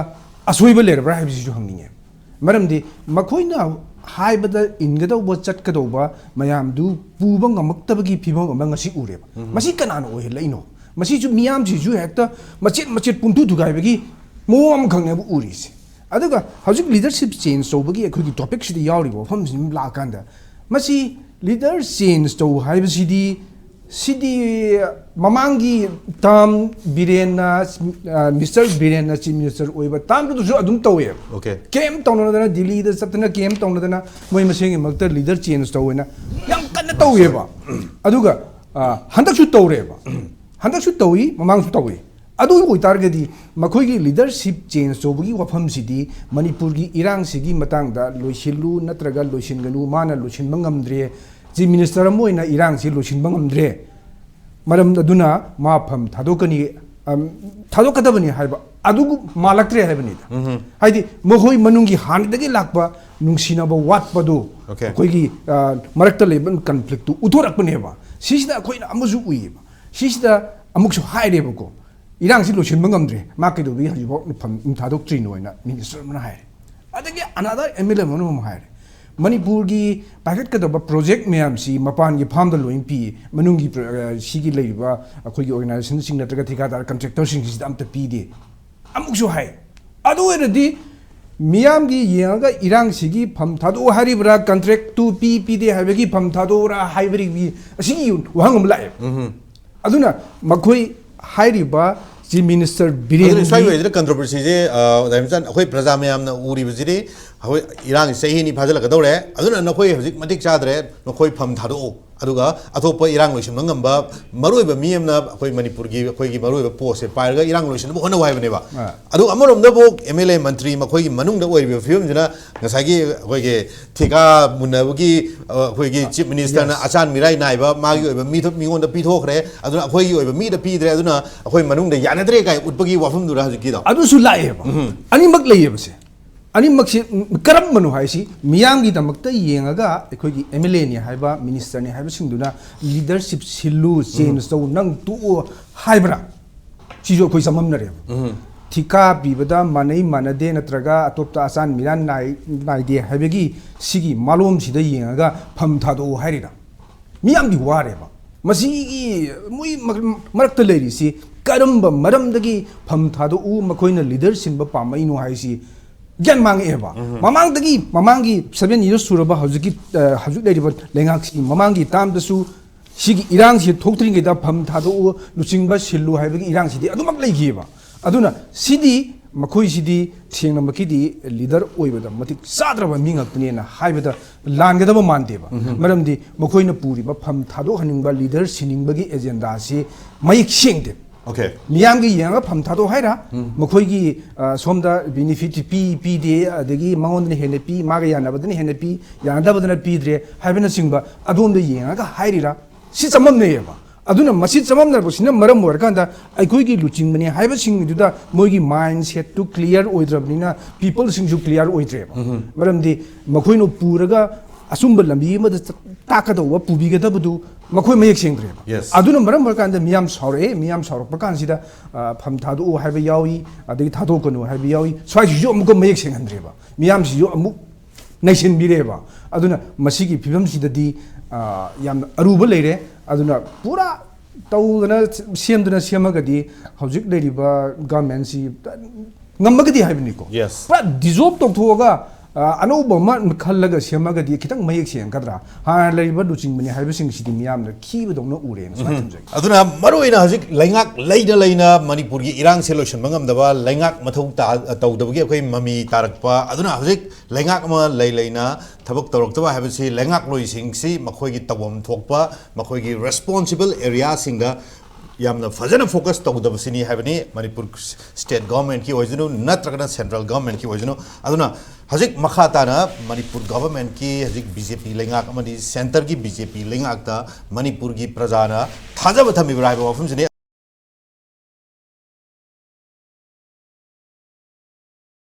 ꯑꯁꯣꯏꯕ ꯂꯩꯔꯕ꯭ꯔꯥ ꯍꯥꯏꯕꯁꯤꯁꯨ ꯍꯪꯅꯤꯡꯉꯦ꯫ ꯃꯔꯝꯗꯤ ꯃꯈꯣꯏꯅ ꯍꯥꯏꯕꯗ ꯏꯟꯒꯗꯧꯕ, ꯆꯠꯀꯗꯧꯕ ꯃꯌꯥꯝꯗꯨ ꯄꯨꯕ ꯉꯝꯃꯛꯇꯕꯒꯤ ꯐꯤꯕꯝ ꯑꯃ ꯉꯁꯤ ꯎꯔꯦꯕ꯫ ꯃꯁꯤ ꯀꯅꯥꯅ ꯑꯣꯏꯍꯜꯂꯛꯏꯅꯣ? ꯃꯁꯤꯁꯨ ꯃꯤꯌꯥꯝꯁꯤꯁꯨ ꯍꯦꯛꯇ ꯃꯆꯦꯠ ꯃꯆꯦꯠ ꯄꯨꯡꯊꯨ ꯊꯨꯒꯥꯏꯕꯒꯤ ꯃꯑꯣꯡ ꯑꯃꯈꯛꯅꯦꯕ ꯎꯔꯤꯁꯦ꯫ ꯑꯗꯨꯒ ꯍꯧꯖꯤꯛ ꯂꯤꯗꯔꯁꯤꯞ ꯆꯦꯟꯖ ꯇꯧꯕꯒꯤ ꯑꯩꯈꯣꯏꯒꯤ ꯇꯣꯄꯤꯛꯁꯤꯗ ꯌꯥꯎꯔꯤꯕ ꯋꯥꯐꯝꯁꯤ ꯑꯗꯨꯝ ꯂꯥꯛꯑꯀꯥꯟꯗ, ꯃꯁꯤ ꯂꯤꯗꯔ ꯆꯦꯟꯖ ꯇꯧ ꯍꯥꯏꯕꯁꯤꯗꯤ ꯁꯤꯗꯤ ꯃꯃꯥꯡꯒꯤ ꯇꯥꯝ ꯕꯤꯔꯦꯟꯅ, ꯃꯤꯁꯇꯔ ꯕꯤꯔꯦꯟꯅ ꯆꯤꯐ ꯃꯤꯅꯤꯁꯇꯔ ꯑꯣꯏꯕ ꯇꯥꯝꯗꯨꯗꯁꯨ ꯑꯗꯨꯝ ꯇꯧꯋꯦꯕ꯫ Okay. ꯀꯦꯝ ꯇꯧꯅꯗꯅ, ꯗꯤꯜꯂꯤꯗ ꯆꯠꯇꯅ ꯀꯦꯝ ꯇꯧꯅꯗꯅ ꯃꯣꯏ ꯃꯁꯦꯟꯒꯤ ꯃꯔꯛꯇ ꯂꯤꯗꯔ ꯆꯦꯟꯖ ꯇꯧꯋꯦꯅ ꯌꯥꯝ ꯀꯟꯅ ꯇꯧꯋꯦꯕ꯫ ꯑꯗꯨꯒ ꯑ, ꯍꯟꯗꯛꯁꯨ ꯇꯧꯔꯦꯕ꯫ ꯍꯟꯗꯛꯁꯨ ꯇꯧꯏ, ꯃꯃꯥꯡꯁꯨ ꯇꯧꯏ꯫ ꯑꯗꯨ ꯑꯣꯏꯇꯥꯔꯒꯗꯤ ꯃꯈꯣꯏꯒꯤ ꯂꯤꯗꯔꯁꯤꯞ ꯆꯦꯟꯖ ꯇꯧꯕꯒꯤ ꯋꯥꯐꯝꯁꯤꯗꯤ ꯃꯅꯤꯄꯨꯔꯒꯤ ꯏꯔꯥꯡꯁꯤꯒꯤ ꯃꯇꯥꯡꯗ ꯂꯣꯏꯁꯤꯜꯂꯨ ꯅꯠꯇ꯭ꯔꯒ ꯂꯣꯏꯁꯤꯟꯒꯅꯨ, ꯃꯥꯅ ꯂꯣꯏꯁꯤꯟꯕ ꯉꯝꯗ꯭ꯔꯦ, ꯆꯤꯐ ꯃꯤꯅꯤꯁꯇꯔ ꯑꯃ ꯑꯣꯏꯅ ꯏꯔꯥꯡꯁꯤ ꯂꯣꯏꯁꯤꯟꯕ ꯉꯝꯗ꯭ꯔꯦ, ꯃꯔꯝ ꯑꯗꯨꯅ ꯃꯥ ꯐꯝ ꯊꯥꯗꯣꯛꯀꯅꯤ, ꯑꯝ, ꯊꯥꯗꯣꯛꯀꯗꯕꯅꯤ ꯍꯥꯏꯕ ꯑꯗꯨ ꯃꯥꯜꯂꯛꯇ꯭ꯔꯦ ꯍꯥꯏꯕꯅꯤꯗ꯫ ꯍꯥꯏꯗꯤ ꯃꯈꯣꯏ ꯃꯅꯨꯡꯒꯤ ꯍꯥꯟꯅꯗꯒꯤ ꯂꯥꯛꯄ ꯅꯨꯡꯁꯤꯅꯕ ꯋꯥꯠꯄꯗꯨ, Okay. ꯑꯩꯈꯣꯏꯒꯤ, ꯑ, ꯃꯔꯛꯇ ꯂꯩꯕ ꯀꯟꯐ꯭ꯂꯤꯛꯇꯨ ꯎꯠꯊꯣꯔꯛꯄꯅꯦꯕ꯫ ꯁꯤꯁꯤꯗ ꯑꯩꯈꯣꯏꯅ ꯑꯃꯁꯨ ꯎꯏꯌꯦꯕ, ꯁꯤꯁꯤꯗ ꯑꯃꯨꯛꯁꯨ ꯍꯥꯏꯔꯦꯕꯀꯣ, ꯏꯔꯥꯡꯁꯤ ꯂꯣꯏꯁꯤꯟꯕ ꯉꯝꯗ꯭ꯔꯦ, ꯃꯥ ꯀꯩꯗꯧꯕꯒꯤ ꯍꯧꯖꯤꯛꯐꯥꯎ ꯐꯝ ꯊꯥꯗꯣꯛꯇ꯭ꯔꯤꯅꯣ ꯍꯥꯏꯅ ꯃꯤꯅꯤꯁꯇꯔ ꯑꯃꯅ ꯍꯥꯏꯔꯦ꯫ ꯑꯗꯒꯤ another M L A ꯑꯃꯅ ꯑꯃꯨꯛ ꯍꯥꯏꯔꯦ, ꯃꯅꯤꯄꯨꯔꯒꯤ ꯄꯥꯏꯈꯠꯀꯗꯕ ꯄ꯭ꯔꯣꯖꯦꯛ ꯃꯌꯥꯝꯁꯤ ꯃꯄꯥꯟꯒꯤ ꯐꯥꯝꯗ ꯂꯣꯏꯅ ꯄꯤ, ꯃꯅꯨꯡꯒꯤ ꯄ꯭ꯔ-, ꯑ, ꯁꯤꯒꯤ ꯂꯩꯔꯤꯕ ꯑꯩꯈꯣꯏꯒꯤ ꯑꯣꯔꯒꯅꯥꯏꯖꯦꯁꯟꯁꯤꯡ ꯅꯠꯇ꯭ꯔꯒ ꯊꯤꯀꯥꯗꯥꯔ ꯀꯟꯇ꯭ꯔꯦꯛꯇꯔꯁꯤꯡꯁꯤꯗ ꯑꯝꯇ ꯄꯤꯗꯦ꯫ ꯑꯃꯨꯛꯁꯨ ꯍꯥꯏ꯫ ꯑꯗꯨ ꯑꯣꯏꯔꯗꯤ ꯃꯤꯌꯥꯝꯒꯤ ꯌꯦꯡꯉꯒ ꯏꯔꯥꯡꯁꯤꯒꯤ ꯐꯝ ꯊꯥꯗꯣꯛꯎ ꯍꯥꯏꯔꯤꯕ꯭ꯔꯥ, ꯀꯟꯇ꯭ꯔꯦꯛꯇꯨ ꯄꯤ ꯄꯤꯗꯦ ꯍꯥꯏꯕꯒꯤ ꯐꯝ ꯊꯥꯗꯣꯛꯎꯔꯥ ꯍꯥꯏꯕꯒꯤ ꯑꯁꯤꯒꯤ ꯋꯥꯍꯪ ꯑꯃ ꯂꯥꯛꯑꯦ꯫ ꯑꯗꯨꯅ ꯃꯈꯣꯏ ꯍꯥꯏꯔꯤꯕ ꯆꯤꯐ ꯃꯤꯅꯤꯁꯇꯔ ꯑꯗꯨꯅ ꯁ꯭ꯋꯥꯏ ꯕꯤꯔꯦꯟꯒꯤ ꯋꯥꯏꯁꯤꯗ ꯀꯟꯇ꯭ꯔꯣꯚꯔꯁꯤꯁꯦ, ꯑ, ꯑꯣꯖꯥ ꯏꯝꯆꯥꯟ, ꯑꯩꯈꯣꯏ ꯄ꯭ꯔꯖꯥ ꯃꯌꯥꯝꯅ ꯎꯔꯤꯕꯁꯤꯗꯤ ꯑꯩꯈꯣꯏ ꯏꯔꯥꯡꯁꯤ ꯆꯍꯤ ꯑꯅꯤ ꯐꯥꯖꯤꯜꯂꯛꯀꯗꯧꯔꯦ, ꯑꯗꯨꯅ ꯅꯈꯣꯏ ꯍꯧꯖꯤꯛ ꯃꯇꯤꯛ ꯆꯥꯗ꯭ꯔꯦ, ꯅꯈꯣꯏ ꯐꯝ ꯊꯥꯗꯣꯛꯎ, ꯑꯗꯨꯒ ꯑꯇꯣꯞꯄ ꯏꯔꯥꯡ ꯂꯣꯏꯁꯤꯟꯕ ꯉꯝꯕ ꯃꯔꯨꯑꯣꯏꯕ ꯃꯤ ꯑꯃꯅ ꯑꯩꯈꯣꯏ ꯃꯅꯤꯄꯨꯔꯒꯤ ꯑꯩꯈꯣꯏꯒꯤ ꯃꯔꯨꯑꯣꯏꯕ ꯄꯣꯁꯁꯦ ꯄꯥꯏꯔꯒ ꯏꯔꯥꯡ ꯂꯣꯏꯁꯤꯟꯅꯕ ꯍꯣꯠꯅꯧ ꯍꯥꯏꯕꯅꯦꯕ꯫ ꯑꯥ꯫ ꯑꯗꯨ ꯑꯃꯔꯣꯝꯗꯕꯨ M L A ꯃꯟꯇ꯭ꯔꯤ ꯃꯈꯣꯏꯒꯤ ꯃꯅꯨꯡꯗ ꯑꯣꯏꯔꯤꯕ ꯐꯤꯕꯝꯁꯤꯅ ꯉꯁꯥꯏꯒꯤ ꯑꯩꯈꯣꯏꯒꯤ ꯊꯤꯀꯥ ꯃꯨꯟꯅꯕꯒꯤ, ꯑ, ꯑꯩꯈꯣꯏꯒꯤ ꯆꯤꯐ ꯃꯤꯅꯤꯁꯇꯔꯅ Yes. ꯑꯆꯥꯟ ꯃꯤꯔꯥꯏ ꯅꯥꯏꯕ ꯃꯥꯒꯤ ꯑꯣꯏꯕ ꯃꯤꯊ-, ꯃꯤꯉꯣꯟꯗ ꯄꯤꯊꯣꯛꯈ꯭ꯔꯦ, ꯑꯗꯨꯅ ꯑꯩꯈꯣꯏꯒꯤ ꯑꯣꯏꯕ ꯃꯤꯗ ꯄꯤꯗ꯭ꯔꯦ, ꯑꯗꯨꯅ ꯑꯩꯈꯣꯏ ꯃꯅꯨꯡꯗ ꯌꯥꯅꯗ꯭ꯔꯦ ꯀꯥꯏ ꯎꯠꯄꯒꯤ ꯋꯥꯐꯝꯗꯨꯔ ꯍꯧꯖꯤꯛꯀꯤꯗꯣ? ꯑꯗꯨꯁꯨ ꯂꯥꯛꯑꯦꯕ꯫ ꯑꯅꯤꯃꯛ ꯂꯩꯌꯦꯕꯁꯦ꯫ ꯑꯅꯤꯃꯛꯁꯦ ꯀꯔꯝꯕꯅꯣ ꯍꯥꯏꯁꯤ ꯃꯤꯌꯥꯝꯒꯤꯗꯃꯛꯇ ꯌꯦꯡꯉꯒ ꯑꯩꯈꯣꯏꯒꯤ M L A ꯅꯤ ꯍꯥꯏꯕ, ꯃꯤꯅꯤꯁꯇꯔꯅꯤ ꯍꯥꯏꯕꯁꯤꯡꯗꯨꯅ ꯂꯤꯗꯔꯁꯤꯞ ꯁꯤꯜꯂꯨ, ꯆꯦꯟꯖ ꯇꯧ, ꯅꯪ ꯇꯣꯛꯑꯣ ꯍꯥꯏꯕ꯭ꯔꯥ? ꯁꯤꯁꯨ ꯑꯩꯈꯣꯏ ꯆꯃꯝꯅꯔꯦꯕ꯫ ꯊꯤꯀꯥ ꯄꯤꯕꯗ ꯃꯥꯟꯅꯩ ꯃꯥꯟꯅꯗꯦ ꯅꯠꯇ꯭ꯔꯒ ꯑꯇꯣꯞꯄ ꯑꯆꯥꯟ ꯃꯤꯔꯥꯟ ꯅꯥꯏ-, ꯅꯥꯏꯗꯦ ꯍꯥꯏꯕꯒꯤ ꯁꯤꯒꯤ ꯃꯥꯂꯣꯝꯁꯤꯗ ꯌꯦꯡꯉꯒ ꯐꯝ ꯊꯥꯗꯣꯛꯎ ꯍꯥꯏꯔꯤꯔꯥ? ꯃꯤꯌꯥꯝꯗꯤ ꯋꯥꯔꯦꯕ꯫ ꯃꯁꯤꯒꯤ ꯃꯣꯏ ꯃ-, ꯃꯔꯛꯇ ꯂꯩꯔꯤꯁꯤ ꯀꯔꯝꯕ ꯃꯔꯝꯗꯒꯤ ꯐꯝ ꯊꯥꯗꯣꯛꯎ, ꯃꯈꯣꯏꯅ ꯂꯤꯗꯔ ꯁꯤꯟꯕ ꯄꯥꯝꯃꯛꯏꯅꯣ ꯍꯥꯏꯁꯤ ꯒ꯭ꯌꯥꯟ ꯃꯥꯡꯉꯛꯑꯦꯕ꯫ ꯃꯃꯥꯡꯗꯒꯤ, ꯃꯃꯥꯡꯒꯤ seven years ꯁꯨꯔꯕ ꯍꯧꯖꯤꯛꯀꯤ, ꯑ, ꯍꯧꯖꯤꯛ ꯂꯩꯔꯤꯕ ꯂꯩꯉꯥꯛꯁꯤ ꯃꯃꯥꯡꯒꯤ ꯇꯥꯝꯗꯁꯨ ꯁꯤꯒꯤ ꯏꯔꯥꯡꯁꯤ ꯊꯣꯛꯇ꯭ꯔꯤꯉꯩꯗ ꯐꯝ ꯊꯥꯗꯣꯛꯎ, ꯂꯨꯆꯤꯡꯕ ꯁꯤꯜꯂꯨ ꯍꯥꯏꯕꯒꯤ ꯏꯔꯥꯡꯁꯤꯗꯤ ꯑꯗꯨꯃꯛ ꯂꯩꯈꯤꯑꯕ꯫ ꯑꯗꯨꯅ ꯁꯤꯗꯤ ꯃꯈꯣꯏꯁꯤꯗꯤ ꯁꯦꯡꯅꯃꯛꯀꯤꯗꯤ ꯂꯤꯗꯔ ꯑꯣꯏꯕꯗ ꯃꯇꯤꯛ ꯆꯥꯗ꯭ꯔꯕ ꯃꯤ ꯉꯥꯛꯇꯅꯦꯅ ꯍꯥꯏꯕꯗ ꯂꯥꯟꯒꯗꯕ ꯃꯥꯟꯗꯦꯕ꯫ ꯃꯔꯝꯗꯤ ꯃꯈꯣꯏꯅ ꯄꯨꯔꯤꯕ ꯐꯝ ꯊꯥꯗꯣꯛꯍꯟꯅꯤꯡꯕ, ꯂꯤꯗꯔ ꯁꯤꯟꯅꯤꯡꯕꯒꯤ ꯑꯦꯖꯦꯟꯗꯥꯁꯤ ꯃꯌꯦꯛ ꯁꯦꯡꯗꯦ꯫ Okay. ꯃꯤꯌꯥꯝꯒꯤ ꯌꯦꯡꯉꯒ ꯐꯝ ꯊꯥꯗꯣꯛ ꯍꯥꯏꯔ, ꯃꯈꯣꯏꯒꯤ ꯑ, ꯁꯣꯝꯗ ꯕꯤꯅꯤꯐꯤꯠ ꯄꯤ ꯄꯤꯗꯦ, ꯑꯗꯒꯤ ꯃꯉꯣꯟꯗꯅ ꯍꯦꯟꯅ ꯄꯤ, ꯃꯥꯒ ꯌꯥꯅꯕꯗꯅ ꯍꯦꯟꯅ ꯄꯤ, ꯌꯥꯅꯗꯕꯗꯅ ꯄꯤꯗ꯭ꯔꯦ ꯍꯥꯏꯕꯅꯆꯤꯡꯕ ꯑꯗꯣꯝꯗ ꯌꯦꯡꯉꯒ ꯍꯥꯏꯔꯤꯔꯥ? ꯁꯤ ꯆꯃꯝꯅꯩꯌꯦꯕ꯫ ꯑꯗꯨꯅ ꯃꯁꯤ ꯆꯃꯝꯅꯔꯛꯄꯁꯤꯅ ꯃꯔꯝ ꯑꯣꯏꯔꯀꯥꯟꯗ ꯑꯩꯈꯣꯏꯒꯤ ꯂꯨꯆꯤꯡꯕꯅꯤ ꯍꯥꯏꯕꯁꯤꯡꯗꯨꯗ ꯃꯣꯏꯒꯤ ꯃꯥꯏꯟ ꯁꯦꯠꯇꯨ ꯀ꯭ꯂꯤꯌꯥꯔ ꯑꯣꯏꯗ꯭ꯔꯕꯅꯤꯅ ꯄꯤꯄꯜꯁꯤꯡꯁꯨ ꯀ꯭ꯂꯤꯌꯥꯔ ꯑꯣꯏꯗ꯭ꯔꯦꯕ꯫ ꯃꯔꯝꯗꯤ ꯃꯈꯣꯏꯅ ꯄꯨꯔꯒ ꯑꯆꯨꯝꯕ ꯂꯝꯕꯤ ꯑꯃꯗ ꯆꯠ- ꯇꯥꯛꯀꯗꯧꯕ, ꯄꯨꯕꯤꯒꯗꯕꯗꯨ ꯃꯈꯣꯏ ꯃꯌꯦꯛ ꯁꯦꯡꯗ꯭ꯔꯦꯕ꯫ Yes. ꯑꯗꯨꯅ ꯃꯔꯝ ꯑꯣꯏꯔꯀꯥꯟꯗ ꯃꯤꯌꯥꯝ ꯁꯥꯎꯔꯛꯑꯦ꯫ ꯃꯤꯌꯥꯝ ꯁꯥꯎꯔꯛꯄ ꯀꯥꯟꯁꯤꯗ ꯑ, ꯐꯝ ꯊꯥꯗꯣꯛꯎ ꯍꯥꯏꯕ ꯌꯥꯎꯏ, ꯑꯗꯒꯤ ꯊꯥꯗꯣꯛꯀꯅꯨ ꯍꯥꯏꯕ ꯌꯥꯎꯏ꯫ ꯁ꯭ꯋꯥꯏꯁꯤꯁꯨ ꯑꯃꯨꯛꯀ ꯃꯌꯦꯛ ꯁꯦꯡꯍꯟꯗ꯭ꯔꯦꯕ, ꯃꯤꯌꯥꯝꯁꯤꯁꯨ ꯑꯃꯨꯛ ꯅꯩꯁꯤꯟꯕꯤꯔꯦꯕ꯫ ꯑꯗꯨꯅ ꯃꯁꯤꯒꯤ ꯐꯤꯕꯝꯁꯤꯗꯗꯤ ꯑ, ꯌꯥꯝꯅ ꯑꯔꯨꯕ ꯂꯩꯔꯦ꯫ ꯑꯗꯨꯅ ꯄꯨꯔꯥ ꯇꯧꯗꯅ ꯁꯦꯝꯗꯅ ꯁꯦꯝꯃꯒꯗꯤ ꯍꯧꯖꯤꯛ ꯂꯩꯔꯤꯕ ꯒꯚꯔꯟꯃꯦꯟꯁꯤ ꯉꯝꯃꯒꯗꯤ ꯍꯥꯏꯕꯅꯤꯀꯣ, Yes. ꯄꯨꯔꯥ ꯗꯤꯖꯣꯜꯕ ꯇꯧꯊꯣꯛꯑꯒ ꯑ, ꯑꯅꯧꯕ ꯑꯃ ꯈꯜꯂꯒ ꯁꯦꯝꯃꯒꯗꯤ ꯈꯤꯇꯪ ꯃꯌꯦꯛ ꯁꯦꯡꯒꯗ꯭ꯔꯥ? ꯍꯥꯟꯅ ꯂꯩꯔꯤꯕ ꯂꯨꯆꯤꯡꯕꯅꯤ ꯍꯥꯏꯕꯁꯤꯡꯁꯤꯗꯤ ꯃꯤꯌꯥꯝꯅ ꯈꯤꯕꯗꯧꯅ ꯎꯔꯦꯅ ꯁꯨꯃꯥꯏꯅ ꯊꯝꯖꯒꯦ꯫ ꯑꯗꯨꯅ ꯃꯔꯨꯑꯣꯏꯅ ꯍꯧꯖꯤꯛ ꯂꯩꯉꯥꯛ ꯂꯩꯅ ꯂꯩꯅ ꯃꯅꯤꯄꯨꯔꯒꯤ ꯏꯔꯥꯡꯁꯦ ꯂꯣꯏꯁꯤꯟꯕ ꯉꯝꯗꯕ, ꯂꯩꯉꯥꯛ ꯃꯊꯧ ꯇꯥ- ꯇꯧꯗꯕꯒꯤ ꯑꯩꯈꯣꯏ ꯃꯃꯤ ꯇꯥꯔꯛꯄ, ꯑꯗꯨꯅ ꯍꯧꯖꯤꯛ ꯂꯩꯉꯥꯛ ꯑꯃ ꯂꯩ ꯂꯩꯅ ꯊꯕꯛ ꯇꯧꯔꯛꯇꯕ ꯍꯥꯏꯕꯁꯤ ꯂꯩꯉꯥꯛꯂꯣꯏꯁꯤꯡꯁꯤ ꯃꯈꯣꯏꯒꯤ ꯇꯧꯐꯝ ꯊꯣꯛꯄ, ꯃꯈꯣꯏꯒꯤ ꯔꯦꯁꯄꯣꯟꯁꯤꯕꯜ ꯑꯦꯔꯤꯌꯥꯁꯤꯡꯗ ꯌꯥꯝꯅ ꯐꯖꯅ ꯐꯣꯀꯁ ꯇꯧꯗꯕꯁꯤꯅꯤ ꯍꯥꯏꯕꯅꯤ, ꯃꯅꯤꯄꯨꯔ ꯁ꯭ꯇꯦꯠ ꯒꯚꯔꯟꯃꯦꯟꯠꯀꯤ ꯑꯣꯏꯁꯅꯨ ꯅꯠꯇ꯭ꯔꯒꯅ ꯁꯦꯟꯇ꯭ꯔꯦꯜ ꯒꯚꯔꯟꯃꯦꯟꯠꯀꯤ ꯑꯣꯏꯁꯅꯨ꯫ ꯑꯗꯨꯅ ꯍꯧꯖꯤꯛ ꯃꯈꯥ ꯇꯥꯅ ꯃꯅꯤꯄꯨꯔ ꯒꯚꯔꯟꯃꯦꯟꯠꯀꯤ ꯍꯧꯖꯤꯛ ꯕꯤ ꯖꯦ ꯄꯤ ꯂꯩꯉꯥꯛ ꯑꯃꯗꯤ ꯁꯦꯟꯇꯔꯒꯤ ꯕꯤ ꯖꯦ ꯄꯤ ꯂꯩꯉꯥꯛꯇ ꯃꯅꯤꯄꯨꯔꯒꯤ ꯄ꯭ꯔꯖꯥꯅ ꯊꯥꯖꯕ ꯊꯝꯕꯤꯕ꯭ꯔꯥ ꯍꯥꯏꯕ ꯋꯥꯐꯝꯁꯤꯅꯤ꯫